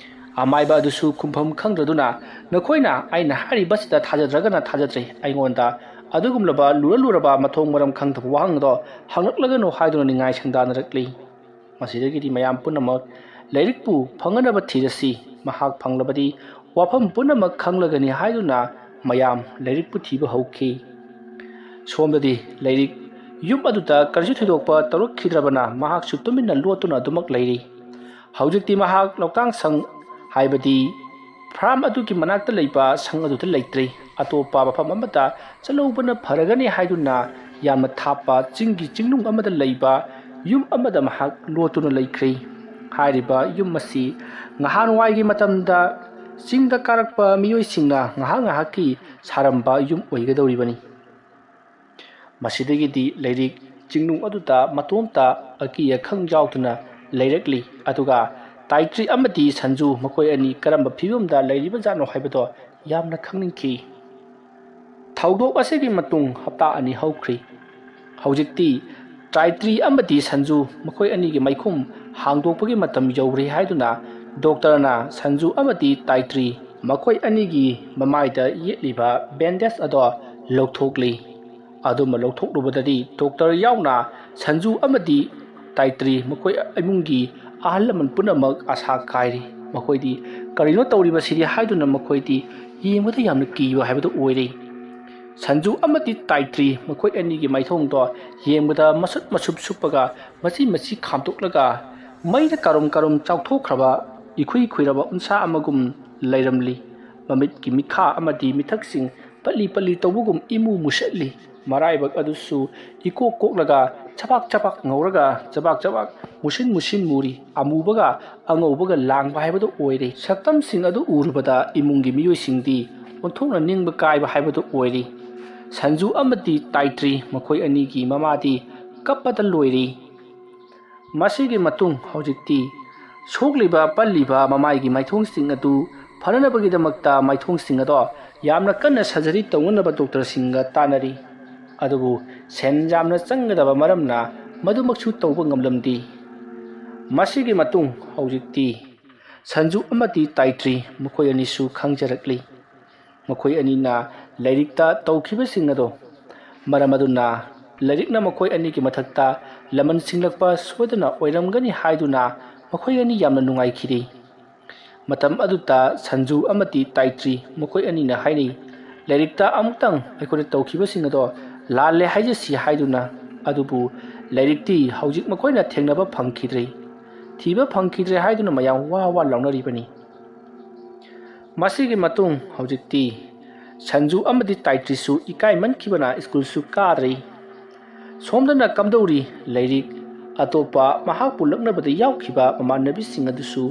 ꯑꯃꯥꯏꯕ ꯑꯗꯨꯁꯨ ꯈꯨꯝꯐꯝ ꯈꯪꯗ꯭ꯔꯗꯨꯅ, "ꯅꯈꯣꯏꯅ ꯑꯩꯅ ꯍꯥꯏꯔꯤꯕꯁꯤꯗ ꯊꯥꯖꯗ꯭ꯔꯒꯅ ꯊꯥꯖꯗ꯭ꯔꯦ, ꯑꯩꯉꯣꯟꯗ ꯑꯗꯨꯒꯨꯝꯂꯕ ꯂꯨꯔ ꯂꯨꯔꯕ ꯃꯊꯣꯡ ꯃꯔꯝ ꯈꯪꯗꯕ ꯋꯥꯍꯪ ꯑꯗꯣ ꯍꯪꯂꯛꯂꯒꯅꯨ" ꯍꯥꯏꯗꯨꯅ ꯅꯤꯡꯉꯥꯏ ꯁꯪꯗꯥꯅꯔꯛꯂꯤ꯫ ꯃꯁꯤꯗꯒꯤꯗꯤ ꯃꯌꯥꯝ ꯄꯨꯝꯅꯃꯛ ꯂꯥꯏꯔꯤꯛꯄꯨ ꯐꯪꯅꯅꯕ ꯊꯤꯔꯁꯤ, ꯃꯍꯥꯛ ꯐꯪꯂꯕꯗꯤ ꯋꯥꯐꯝ ꯄꯨꯝꯅꯃꯛ ꯈꯪꯂꯒꯅꯤ ꯍꯥꯏꯗꯨꯅ ꯃꯌꯥꯝ ꯂꯥꯏꯔꯤꯛꯄꯨ ꯊꯤꯕ ꯍꯧꯈꯤ꯫ ꯁꯣꯝꯗꯗꯤ ꯂꯥꯏꯔꯤꯛ ꯌꯨꯝ ꯑꯗꯨꯗ ꯀꯔꯤꯁꯨ ꯊꯣꯏꯗꯣꯛꯄ ꯇꯧꯔꯛꯈꯤꯗ꯭ꯔꯕꯅ ꯃꯍꯥꯛꯁꯨ ꯇꯨꯃꯤꯟꯅ ꯂꯣꯠꯇꯨꯅ ꯑꯗꯨꯃꯛ ꯂꯩꯔꯤ꯫ ꯍꯧꯖꯤꯛꯇꯤ ꯃꯍꯥꯛ ꯂꯧꯇꯥꯡ ꯁꯪ, ꯍꯥꯏꯕꯗꯤ ꯐꯥꯔꯝ ꯑꯗꯨꯒꯤ ꯃꯅꯥꯛꯇ ꯂꯩꯕ ꯁꯪ ꯑꯗꯨꯗ ꯂꯩꯇ꯭ꯔꯦ꯫ ꯑꯇꯣꯞꯄ ꯃꯐꯝ ꯑꯃꯗ ꯆꯠꯍꯧꯕꯅ ꯐꯔꯒꯅꯤ ꯍꯥꯏꯗꯨꯅ ꯌꯥꯝꯅ ꯊꯥꯞꯄ ꯆꯤꯡꯒꯤ ꯆꯤꯡꯅꯨꯡ ꯑꯃꯗ ꯂꯩꯕ ꯌꯨꯝ ꯑꯃꯗ ꯃꯍꯥꯛ ꯂꯣꯠꯇꯨꯅ ꯂꯩꯈ꯭ꯔꯦ꯫ ꯍꯥꯏꯔꯤꯕ ꯌꯨꯝ ꯑꯁꯤ ꯅꯍꯥꯟꯋꯥꯏꯒꯤ ꯃꯇꯝꯗ ꯆꯤꯡꯗ ꯀꯥꯔꯛꯄ ꯃꯤꯑꯣꯏꯁꯤꯡꯅ ꯉꯥꯏꯍꯥꯛ ꯉꯥꯏꯍꯥꯛꯀꯤ ꯁꯥꯔꯝꯕ ꯌꯨꯝ ꯑꯣꯏꯒꯗꯧꯔꯤꯕꯅꯤ꯫ ꯃꯁꯤꯗꯒꯤꯗꯤ ꯂꯩꯔꯤꯛ ꯆꯤꯡꯅꯨꯡ ꯑꯗꯨꯗ ꯃꯇꯣꯝꯇ ꯑꯀꯤ ꯑꯈꯪ ꯌꯥꯎꯗꯅ ꯂꯩꯔꯛꯂꯤ꯫ ꯑꯗꯨꯒ ꯇꯥꯏꯇ꯭ꯔꯤ ꯑꯃꯗꯤ ꯁꯟꯖꯨ ꯃꯈꯣꯏ ꯑꯅꯤ ꯀꯔꯝꯕ ꯐꯤꯕꯝꯗ ꯂꯩꯔꯤꯕꯖꯥꯠꯅꯣ ꯍꯥꯏꯕꯗꯣ ꯌꯥꯝꯅ ꯈꯪꯅꯤꯡꯈꯤ꯫ ꯊꯧꯗꯣꯛ ꯑꯁꯤꯒꯤ ꯃꯇꯨꯡ ꯍꯞꯇꯥ ꯑꯅꯤ ꯍꯧꯈ꯭ꯔꯤ꯫ ꯍꯧꯖꯤꯛꯇꯤ ꯇꯥꯏꯇ꯭ꯔꯤ ꯑꯃꯗꯤ ꯁꯟꯖꯨ ꯃꯈꯣꯏ ꯑꯅꯤꯒꯤ ꯃꯥꯏꯈꯨꯝ ꯍꯥꯡꯗꯣꯛꯄꯒꯤ ꯃꯇꯝ ꯌꯧꯔꯦ ꯍꯥꯏꯗꯨꯅ ꯗꯣꯛꯇꯔꯅ ꯁꯟꯖꯨ ꯑꯃꯗꯤ ꯇꯥꯏꯇ꯭ꯔꯤ ꯃꯈꯣꯏ ꯑꯅꯤꯒꯤ ꯃꯃꯥꯏꯗ ꯌꯦꯠꯂꯤꯕ ꯕꯦꯟꯗꯦꯖ ꯑꯗꯣ ꯂꯧꯊꯣꯛꯂꯤ꯫ ꯑꯗꯨꯝꯕ ꯂꯧꯊꯣꯛꯂꯨꯕꯗꯗꯤ ꯗꯣꯛꯇꯔ ꯌꯥꯎꯅ ꯁꯟꯖꯨ ꯑꯃꯗꯤ ꯇꯥꯏꯇ꯭ꯔꯤ ꯃꯈꯣꯏ ꯏꯃꯨꯡꯒꯤ ꯑꯍꯜ ꯂꯃꯟ ꯄꯨꯝꯅꯃꯛ ꯑꯁꯥ ꯀꯥꯏꯔꯤ꯫ ꯃꯈꯣꯏꯗꯤ ꯀꯔꯤꯅꯣ ꯇꯧꯔꯤꯕꯁꯤꯗꯤ ꯍꯥꯏꯗꯨꯅ ꯃꯈꯣꯏꯗꯤ ꯌꯦꯡꯕꯗ ꯌꯥꯝꯅ ꯀꯤꯕ ꯍꯥꯏꯕꯗꯨ ꯑꯣꯏꯔꯦ꯫ ꯁꯟꯖꯨ ꯑꯃꯗꯤ ꯇꯥꯏꯇ꯭ꯔꯤ ꯃꯈꯣꯏ ꯑꯅꯤꯒꯤ ꯃꯥꯏꯊꯣꯡꯗꯣ ꯌꯦꯡꯕꯗ ꯃꯁꯨꯞ ꯃꯁꯨꯞ ꯁꯨꯞꯄꯒ ꯃꯆꯤ ꯃꯆꯤ ꯈꯥꯝꯗꯣꯛꯂꯒ ꯃꯩꯅ ꯀꯔꯨꯝ ꯀꯔꯨꯝ ꯆꯥꯎꯊꯣꯛꯈ꯭ꯔꯕ ꯏꯈꯨꯏ ꯈꯨꯏꯔꯕ ꯎꯟꯁꯥ ꯑꯃꯒꯨꯝ ꯂꯩꯔꯝꯂꯤ꯫ ꯃꯃꯤꯠꯀꯤ ꯃꯤꯠꯈꯥ ꯑꯃꯗꯤ ꯃꯤꯊꯛꯁꯤꯡ ꯄꯠꯂꯤ ꯄꯠꯂꯤ ꯇꯧꯕꯒꯨꯝ ꯏꯃꯨ ꯃꯨꯁꯠꯂꯤ꯫ ꯃꯔꯥꯏꯕꯛ ꯑꯗꯨꯁꯨ ꯏꯀꯣꯛ ꯀꯣꯛꯂꯒ ꯆꯕꯥꯛ ꯆꯕꯥꯛ ꯉꯧꯔꯒ ꯆꯕꯥꯛ ꯆꯕꯥꯛ ꯃꯨꯁꯤꯟ ꯃꯨꯁꯤꯟ ꯃꯨꯔꯤ꯫ ꯑꯃꯨꯕꯒ ꯑꯉꯧꯕꯒ ꯂꯥꯡꯕ ꯍꯥꯏꯕꯗꯨ ꯑꯣꯏꯔꯦ꯫ ꯁꯛꯇꯝꯁꯤꯡ ꯑꯗꯨ ꯎꯔꯨꯕꯗ ꯏꯃꯨꯡꯒꯤ ꯃꯤꯑꯣꯏꯁꯤꯡꯗꯤ ꯑꯣꯟꯊꯣꯛꯅ ꯅꯤꯡꯕ ꯀꯥꯏꯕ ꯍꯥꯏꯕꯗꯨ ꯑꯣꯏꯔꯦ꯫ ꯁꯟꯖꯨ ꯑꯃꯗꯤ ꯇꯥꯏꯇ꯭ꯔꯤ ꯃꯈꯣꯏ ꯑꯅꯤꯒꯤ ꯃꯃꯥꯗꯤ ꯀꯞꯄꯗ ꯂꯣꯏꯔꯦ꯫ ꯃꯁꯤꯒꯤ ꯃꯇꯨꯡ ꯍꯧꯖꯤꯛꯇꯤ ꯁꯣꯛꯂꯤꯕ ꯄꯜꯂꯤꯕ ꯃꯃꯥꯏꯒꯤ ꯃꯥꯏꯊꯣꯡꯁꯤꯡ ꯑꯗꯨ ꯐꯅꯅꯕꯒꯤꯗꯃꯛꯇ ꯃꯥꯏꯊꯣꯡꯁꯤꯡ ꯑꯗꯣ ꯌꯥꯝꯅ ꯀꯟꯅ ꯁꯔꯖꯔꯤ ꯇꯧꯅꯅꯕ ꯗꯣꯛꯇꯔꯁꯤꯡꯒ ꯇꯥꯟꯅꯔꯤ꯫ ꯑꯗꯨꯕꯨ ꯁꯦꯟ ꯌꯥꯝꯅ ꯆꯪꯒꯗꯕ ꯃꯔꯝꯅ ꯃꯗꯨꯃꯛꯁꯨ ꯇꯧꯕ ꯉꯝꯂꯝꯗꯦ꯫ ꯃꯁꯤꯒꯤ ꯃꯇꯨꯡ ꯍꯧꯖꯤꯛꯇꯤ ꯁꯟꯖꯨ ꯑꯃꯗꯤ ꯇꯥꯏꯇ꯭ꯔꯤ ꯃꯈꯣꯏ ꯑꯅꯤꯁꯨ ꯈꯪꯖꯔꯛꯂꯤ꯫ ꯃꯈꯣꯏ ꯑꯅꯤꯅ ꯂꯥꯏꯔꯤꯛꯇ ꯇꯧꯈꯤꯕꯁꯤꯡ ꯑꯗꯣ ꯃꯔꯝ ꯑꯗꯨꯅ ꯂꯥꯏꯔꯤꯛꯅ ꯃꯈꯣꯏ ꯑꯅꯤꯒꯤ ꯃꯊꯛꯇ ꯂꯃꯟ ꯁꯤꯡꯂꯛꯄ ꯁꯣꯏꯗꯅ ꯑꯣꯏꯔꯝꯒꯅꯤ ꯍꯥꯏꯗꯨꯅ ꯃꯈꯣꯏ ꯑꯅꯤ ꯌꯥꯝꯅ ꯅꯨꯡꯉꯥꯏꯈꯤꯗꯦ꯫ ꯃꯇꯝ ꯑꯗꯨꯗ ꯁꯟꯖꯨ ꯑꯃꯗꯤ ꯇꯥꯏꯇ꯭ꯔꯤ ꯃꯈꯣꯏ ꯑꯅꯤꯅ ꯍꯥꯏꯅꯩ, "ꯂꯥꯏꯔꯤꯛꯇ ꯑꯃꯨꯛꯇꯪ ꯑꯩꯈꯣꯏꯅ ꯇꯧꯈꯤꯕꯁꯤꯡ ꯑꯗꯣ ꯂꯥꯜꯂꯦ ꯍꯥꯏꯖꯁꯤ" ꯍꯥꯏꯗꯨꯅ꯫ ꯑꯗꯨꯕꯨ ꯂꯥꯏꯔꯤꯛꯇꯤ ꯍꯧꯖꯤꯛ ꯃꯈꯣꯏꯅ ꯊꯦꯡꯅꯕ ꯐꯪꯈꯤꯗ꯭ꯔꯦ꯫ ꯊꯤꯕ ꯐꯪꯈꯤꯗ꯭ꯔꯦ ꯍꯥꯏꯗꯨꯅ ꯃꯌꯥꯝ ꯋꯥ ꯋꯥ ꯂꯥꯎꯅꯔꯤꯕꯅꯤ꯫ ꯃꯁꯤꯒꯤ ꯃꯇꯨꯡ ꯍꯧꯖꯤꯛꯇꯤ ꯁꯟꯖꯨ ꯑꯃꯗꯤ ꯇꯥꯏꯇ꯭ꯔꯤꯁꯨ ꯏꯀꯥꯏꯃꯟꯈꯤꯕꯅ ꯁ꯭ꯀꯨꯜꯁꯨ ꯀꯥꯗ꯭ꯔꯦ꯫ ꯁꯣꯝꯗꯅ ꯀꯝꯗꯧꯔꯤ ꯂꯥꯏꯔꯤꯛ ꯑꯇꯣꯞꯄ ꯃꯍꯥꯛꯄꯨ ꯂꯛꯅꯕꯗ ꯌꯥꯎꯈꯤꯕ ꯃꯃꯥꯟꯅꯕꯤꯁꯤꯡ ꯑꯗꯨꯁꯨ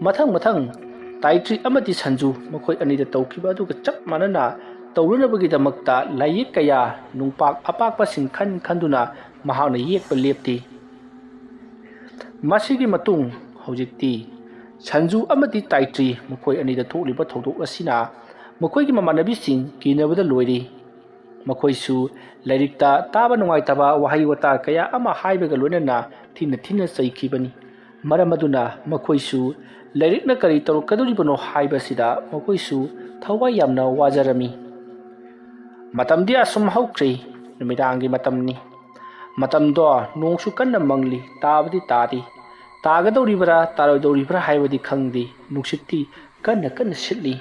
ꯃꯊꯪ ꯃꯊꯪ ꯇꯥꯏꯇ꯭ꯔꯤ ꯑꯃꯗꯤ ꯁꯟꯖꯨ ꯃꯈꯣꯏ ꯑꯅꯤꯗ ꯇꯧꯈꯤꯕ ꯑꯗꯨꯒ ꯆꯞ ꯃꯥꯟꯅꯅ ꯇꯧꯔꯨꯅꯕꯒꯤꯗꯃꯛꯇ ꯂꯥꯏꯌꯦꯛ ꯀꯌꯥ, ꯅꯨꯡꯄꯥꯛ ꯑꯄꯥꯛꯄꯁꯤꯡ ꯈꯟ ꯈꯟꯗꯨꯅ ꯃꯍꯥꯛꯅ ꯌꯦꯛꯄ ꯂꯦꯞꯇꯦ꯫ ꯃꯁꯤꯒꯤ ꯃꯇꯨꯡ ꯍꯧꯖꯤꯛꯇꯤ ꯁꯟꯖꯨ ꯑꯃꯗꯤ ꯇꯥꯏꯇ꯭ꯔꯤ ꯃꯈꯣꯏ ꯑꯅꯤꯗ ꯊꯣꯛꯂꯤꯕ ꯊꯧꯗꯣꯛ ꯑꯁꯤꯅ ꯃꯈꯣꯏꯒꯤ ꯃꯃꯥꯟꯅꯕꯤꯁꯤꯡ ꯀꯤꯅꯕꯗ ꯂꯣꯏꯔꯤ꯫ ꯃꯈꯣꯏꯁꯨ ꯂꯥꯏꯔꯤꯛꯇ ꯇꯥꯕ ꯅꯨꯡꯉꯥꯏꯇꯕ ꯋꯥꯍꯩ ꯋꯥꯇꯥ ꯀꯌꯥ ꯑꯃ ꯍꯥꯏꯕꯒ ꯂꯣꯏꯅꯅ ꯊꯤꯅ ꯊꯤꯅ ꯆꯩꯈꯤꯕꯅꯤ꯫ ꯃꯔꯝ ꯑꯗꯨꯅ ꯃꯈꯣꯏꯁꯨ ꯂꯥꯏꯔꯤꯛꯅ ꯀꯔꯤ ꯇꯧꯔꯛꯀꯗꯧꯔꯤꯕꯅꯣ ꯍꯥꯏꯕꯁꯤꯗ ꯃꯈꯣꯏꯁꯨ ꯊꯋꯥꯏ ꯌꯥꯝꯅ ꯋꯥꯖꯔꯝꯃꯤ꯫ ꯃꯇꯝꯗꯤ ꯑꯁꯨꯝ ꯍꯧꯈ꯭ꯔꯦ꯫ ꯅꯨꯃꯤꯗꯥꯡꯒꯤ ꯃꯇꯝꯅꯤ꯫ ꯃꯇꯝꯗꯣ ꯅꯣꯡꯁꯨ ꯀꯟꯅ ꯃꯪꯂꯤ, ꯇꯥꯕꯗꯤ ꯇꯥꯗꯦ꯫ ꯇꯥꯒꯗꯧꯔꯤꯕ꯭ꯔꯥ ꯇꯥꯔꯣꯏꯗꯧꯔꯤꯕ꯭ꯔꯥ ꯍꯥꯏꯕꯗꯤ ꯈꯪꯗꯦ꯫ ꯅꯨꯡꯁꯤꯠꯇꯤ ꯀꯟꯅ ꯀꯟꯅ ꯁꯤꯠꯂꯤ꯫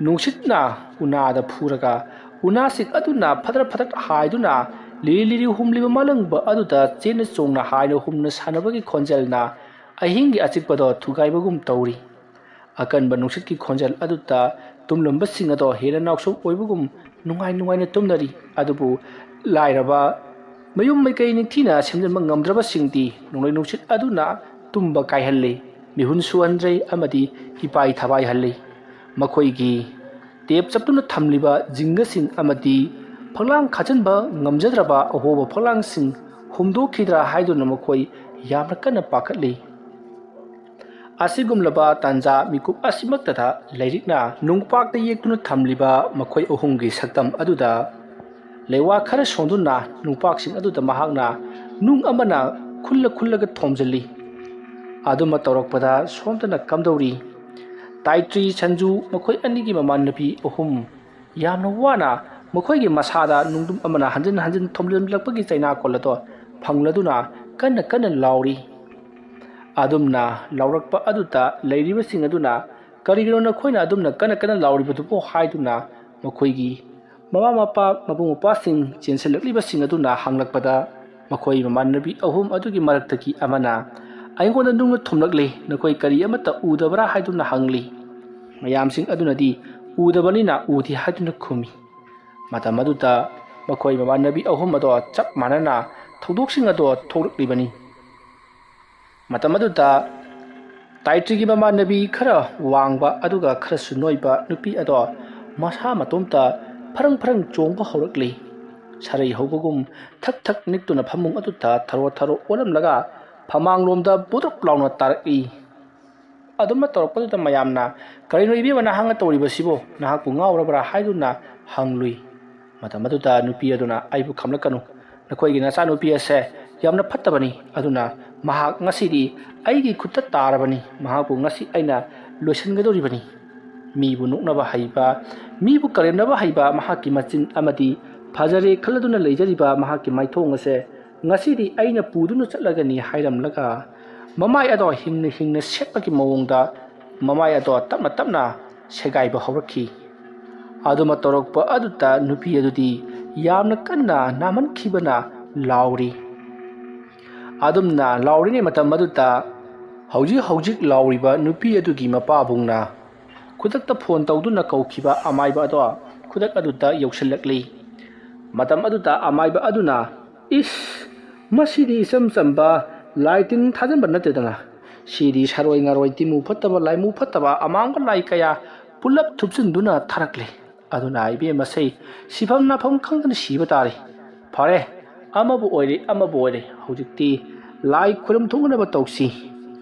ꯅꯨꯡꯁꯤꯠꯅ ꯎꯅꯥꯗ ꯐꯨꯔꯒ ꯎꯅꯥꯁꯤꯡ ꯑꯗꯨꯅ ꯐꯗ꯭ꯔꯛ ꯐꯗ꯭ꯔꯛ ꯍꯥꯏꯗꯨꯅ ꯂꯤꯔꯤ ꯂꯤꯔꯤ ꯍꯨꯝꯂꯤꯕ ꯃꯥꯂꯪꯕ ꯑꯗꯨꯗ ꯆꯦꯟꯅ ꯆꯣꯡꯅ ꯍꯥꯏꯅ ꯍꯨꯝꯅ ꯁꯥꯟꯅꯕꯒꯤ ꯈꯣꯟꯖꯦꯜꯅ ꯑꯍꯤꯡꯒꯤ ꯑꯆꯤꯛꯄꯗꯣ ꯊꯨꯒꯥꯏꯕꯒꯨꯝ ꯇꯧꯔꯤ꯫ ꯑꯀꯟꯕ ꯅꯨꯡꯁꯤꯠꯀꯤ ꯈꯣꯟꯖꯦꯜ ꯑꯗꯨꯗ ꯇꯨꯝꯂꯝꯕꯁꯤꯡ ꯑꯗꯣ ꯍꯦꯟꯅ ꯅꯥꯎꯁꯨꯝ ꯑꯣꯏꯕꯒꯨꯝ ꯅꯨꯡꯉꯥꯏ ꯅꯨꯡꯉꯥꯏꯅ ꯇꯨꯝꯅꯔꯤ꯫ ꯑꯗꯨꯕꯨ ꯂꯥꯏꯔꯕ ꯃꯌꯨꯝ ꯃꯀꯩ ꯅꯤꯡꯊꯤꯅ ꯁꯦꯝꯖꯤꯟꯕ ꯉꯝꯗ꯭ꯔꯕꯁꯤꯡꯗꯤ ꯅꯣꯡꯂꯩ ꯅꯨꯡꯁꯤꯠ ꯑꯗꯨꯅ ꯇꯨꯝꯕ ꯀꯥꯏꯍꯜꯂꯤ, ꯃꯤꯍꯨꯟ ꯁꯨꯍꯟꯗ꯭ꯔꯦ ꯑꯃꯗꯤ ꯏꯄꯥꯏ ꯊꯕꯥꯏꯍꯜꯂꯤ꯫ ꯃꯈꯣꯏꯒꯤ ꯇꯦꯞ ꯆꯞꯇꯨꯅ ꯊꯝꯂꯤꯕ ꯖꯤꯡꯒꯁꯤꯡ ꯑꯃꯗꯤ ꯐꯛꯂꯥꯡ ꯈꯥꯖꯤꯟꯕ ꯉꯝꯖꯗ꯭ꯔꯕ ꯑꯍꯣꯕ ꯐꯛꯂꯥꯡꯁꯤꯡ ꯍꯨꯝꯗꯣꯛꯈꯤꯗ꯭ꯔꯥ ꯍꯥꯏꯗꯨꯅ ꯃꯈꯣꯏ ꯌꯥꯝꯅ ꯀꯟꯅ ꯄꯥꯈꯠꯂꯤ꯫ ꯑꯁꯤꯒꯨꯝꯂꯕ ꯇꯥꯟꯖꯥ ꯃꯤꯀꯨꯞ ꯑꯁꯤꯃꯛꯇꯗ ꯂꯥꯏꯔꯤꯛꯅ ꯅꯨꯡꯄꯥꯛꯇ ꯌꯦꯛꯇꯨꯅ ꯊꯝꯂꯤꯕ ꯃꯈꯣꯏ ꯑꯍꯨꯝꯒꯤ ꯁꯛꯇꯝ ꯑꯗꯨꯗ ꯂꯩꯋꯥ ꯈꯔ ꯁꯣꯟꯗꯨꯅ ꯅꯨꯡꯄꯥꯛꯁꯤꯡ ꯑꯗꯨꯗ ꯃꯍꯥꯛꯅ ꯅꯨꯡ ꯑꯃꯅ ꯈꯨꯜꯂ ꯈꯨꯜꯂꯒ ꯊꯣꯝꯖꯤꯜꯂꯤ꯫ ꯑꯗꯨꯃ ꯇꯧꯔꯛꯄꯗ ꯁꯣꯝꯗꯅ ꯀꯝꯗꯧꯔꯤ? ꯇꯥꯏꯇ꯭ꯔꯤ ꯁꯟꯖꯨ ꯃꯈꯣꯏ ꯑꯅꯤꯒꯤ ꯃꯃꯥꯟꯅꯕꯤ ꯑꯍꯨꯝ ꯌꯥꯝꯅ ꯋꯥꯅ ꯃꯈꯣꯏꯒꯤ ꯃꯁꯥꯗ ꯅꯨꯡꯗꯨꯝ ꯑꯃꯅ ꯍꯟꯖꯤꯟ ꯍꯟꯖꯤꯟ ꯊꯣꯝꯖꯤꯜꯂꯛꯄꯒꯤ ꯆꯩꯅꯥꯀꯣꯜ ꯑꯗꯣ ꯐꯪꯂꯗꯨꯅ ꯀꯟꯅ ꯀꯟꯅ ꯂꯥꯎꯔꯤ꯫ ꯑꯗꯨꯝꯅ ꯂꯥꯎꯔꯛꯄ ꯑꯗꯨꯗ ꯂꯩꯔꯤꯕꯁꯤꯡ ꯑꯗꯨꯅ "ꯀꯔꯤꯒꯤꯅꯣ ꯅꯈꯣꯏꯅ ꯑꯗꯨꯝꯅ ꯀꯟꯅ ꯀꯟꯅ ꯂꯥꯎꯔꯤꯕꯗꯨꯕꯨ?" ꯍꯥꯏꯗꯨꯅ ꯃꯈꯣꯏꯒꯤ ꯃꯃꯥ ꯃꯄꯥ, ꯃꯕꯨꯡ ꯃꯧꯄ꯭ꯋꯥꯁꯤꯡ ꯆꯦꯟꯁꯤꯜꯂꯛꯂꯤꯕꯁꯤꯡ ꯑꯗꯨꯅ ꯍꯪꯂꯛꯄꯗ, ꯃꯈꯣꯏ ꯃꯃꯥꯟꯅꯕꯤ ꯑꯍꯨꯝ ꯑꯗꯨꯒꯤ ꯃꯔꯛꯇꯒꯤ ꯑꯃꯅ, "ꯑꯩꯉꯣꯟꯗ ꯅꯨꯡꯅ ꯊꯨꯝꯂꯛꯂꯤ, ꯅꯈꯣꯏ ꯀꯔꯤ ꯑꯃꯠꯇ ꯎꯗꯕ꯭ꯔꯥ?" ꯍꯥꯏꯗꯨꯅ ꯍꯪꯂꯤ꯫ ꯃꯌꯥꯝꯁꯤꯡ ꯑꯗꯨꯅꯗꯤ ꯎꯗꯕꯅꯤꯅ ꯎꯗꯦ ꯍꯥꯏꯗꯨꯅ ꯈꯨꯝꯃꯤ꯫ ꯃꯇꯝ ꯑꯗꯨꯗ ꯃꯈꯣꯏ ꯃꯃꯥꯟꯅꯕꯤ ꯑꯍꯨꯝ ꯑꯗꯣ ꯆꯞ ꯃꯥꯟꯅꯅ ꯊꯧꯗꯣꯛꯁꯤꯡ ꯑꯗꯣ ꯊꯣꯛꯂꯛꯂꯤꯕꯅꯤ꯫ ꯃꯇꯝ ꯑꯗꯨꯗ ꯇꯥꯏꯇ꯭ꯔꯤꯒꯤ ꯃꯃꯥꯟꯅꯕꯤ ꯈꯔ ꯋꯥꯡꯕ ꯑꯗꯨꯒ ꯈꯔꯁꯨ ꯅꯣꯏꯕ ꯅꯨꯄꯤ ꯑꯗꯣ ꯃꯁꯥ ꯃꯇꯣꯝꯇ ꯐꯔꯪ ꯐꯔꯪ ꯆꯣꯡꯕ ꯍꯧꯔꯛꯂꯤ꯫ ꯁꯔꯩ ꯍꯧꯕꯒꯨꯝ ꯊꯛ ꯊꯛ ꯅꯤꯛꯇꯨꯅ ꯐꯃꯨꯡ ꯑꯗꯨꯗ ꯊꯔꯣ ꯊꯔꯣ ꯑꯣꯜꯂꯝꯂꯒ ꯐꯃꯥꯡꯂꯣꯝꯗ ꯕꯨꯗ꯭ꯔꯨꯞ ꯂꯥꯎꯅ ꯇꯥꯔꯛꯏ꯫ ꯑꯗꯨꯝꯅ ꯇꯧꯔꯛꯄꯗꯨꯗ ꯃꯌꯥꯝꯅ, "ꯀꯔꯤꯅꯣ ꯏꯕꯦꯝꯃ ꯅꯍꯥꯛꯅ ꯇꯧꯔꯤꯕꯁꯤꯕꯨ? ꯅꯍꯥꯛꯄꯨ ꯉꯥꯎꯔꯕ꯭ꯔꯥ?" ꯍꯥꯏꯗꯨꯅ ꯍꯪꯂꯨꯏ꯫ ꯃꯇꯝ ꯑꯗꯨꯗ ꯅꯨꯄꯤ ꯑꯗꯨꯅ ꯑꯩꯕꯨ ꯈꯝꯂꯛꯀꯅꯨ, ꯅꯈꯣꯏꯒꯤ ꯅꯆꯥꯅꯨꯄꯤ ꯑꯁꯦ ꯌꯥꯝꯅ ꯐꯠꯇꯕꯅꯤ, ꯑꯗꯨꯅ ꯃꯍꯥꯛ ꯉꯁꯤꯗꯤ ꯑꯩꯒꯤ ꯈꯨꯠꯇ ꯇꯥꯔꯕꯅꯤ꯫ ꯃꯍꯥꯛꯄꯨ ꯉꯁꯤ ꯑꯩꯅ ꯂꯣꯏꯁꯤꯟꯒꯗꯧꯔꯤꯕꯅꯤ꯫ ꯃꯤꯕꯨ ꯅꯣꯛꯅꯕ ꯍꯩꯕ, ꯃꯤꯕꯨ ꯀꯔꯦꯝꯅꯕ ꯍꯩꯕ ꯃꯍꯥꯛꯀꯤ ꯃꯆꯤꯟ ꯑꯃꯗꯤ ꯐꯖꯔꯦ ꯈꯜꯂꯗꯨꯅ ꯂꯩꯖꯔꯤꯕ ꯃꯍꯥꯛꯀꯤ ꯃꯥꯏꯊꯣꯡ ꯑꯁꯦ ꯉꯁꯤꯗꯤ ꯑꯩꯅ ꯄꯨꯗꯨꯅ ꯆꯠꯂꯒꯅꯤ ꯍꯥꯏꯔꯝꯂꯒ ꯃꯃꯥꯏ ꯑꯗꯣ ꯍꯤꯡꯅ ꯍꯤꯡꯅ ꯁꯦꯠꯄꯒꯤ ꯃꯑꯣꯡꯗ ꯃꯃꯥꯏ ꯑꯗꯣ ꯇꯞꯅ ꯇꯞꯅ ꯁꯦꯒꯥꯏꯕ ꯍꯧꯔꯛꯈꯤ꯫ ꯑꯗꯨꯃ ꯇꯧꯔꯛꯄ ꯑꯗꯨꯗ ꯅꯨꯄꯤ ꯑꯗꯨꯗꯤ ꯌꯥꯝꯅ ꯀꯟꯅ ꯅꯥꯃꯟꯈꯤꯕꯅ ꯂꯥꯎꯔꯤ꯫ ꯑꯗꯨꯝꯅ ꯂꯥꯎꯔꯤꯉꯩ ꯃꯇꯝ ꯑꯗꯨꯗ ꯍꯧꯖꯤꯛ ꯍꯧꯖꯤꯛ ꯂꯥꯎꯔꯤꯕ ꯅꯨꯄꯤ ꯑꯗꯨꯒꯤ ꯃꯄꯥꯕꯨꯡꯅ ꯈꯨꯗꯛꯇ ꯐꯣꯟ ꯇꯧꯗꯨꯅ ꯀꯧꯈꯤꯕ ꯑꯃꯥꯏꯕ ꯑꯗꯣ ꯈꯨꯗꯛ ꯑꯗꯨꯗ ꯌꯧꯁꯤꯜꯂꯛꯂꯤ꯫ ꯃꯇꯝ ꯑꯗꯨꯗ ꯑꯃꯥꯏꯕ ꯑꯗꯨꯅ, "ꯏꯁ, ꯃꯁꯤꯗꯤ ꯏꯆꯝ ꯆꯝꯕ ꯂꯥꯏ ꯇꯤꯟ ꯊꯥꯖꯟꯕ ꯅꯠꯇꯦꯗꯅ꯫ ꯁꯤꯗꯤ ꯁꯥꯔꯣꯏ ꯉꯥꯔꯣꯏ, ꯇꯤꯃꯨ ꯐꯠꯇꯕ, ꯂꯥꯏꯃꯨ ꯐꯠꯇꯕ, ꯑꯃꯥꯡꯕ ꯂꯥꯏ ꯀꯌꯥ ꯄꯨꯂꯞ ꯊꯨꯞꯆꯤꯟꯗꯨꯅ ꯊꯥꯔꯛꯂꯦ꯫ ꯑꯗꯨꯅ ꯏꯕꯦꯝꯃꯁꯦ ꯁꯤꯐꯝ ꯅꯥꯐꯝ ꯈꯪꯗꯅ ꯁꯤꯕ ꯇꯥꯔꯦ꯫ ꯐꯔꯦ, ꯑꯃꯕꯨ ꯑꯣꯏꯔꯦ, ꯑꯃꯕꯨ ꯑꯣꯏꯔꯦ, ꯍꯧꯖꯤꯛꯇꯤ ꯂꯥꯏ ꯈꯨꯔꯨꯝ ꯊꯣꯛꯅꯅꯕ ꯇꯧꯁꯤ꯫"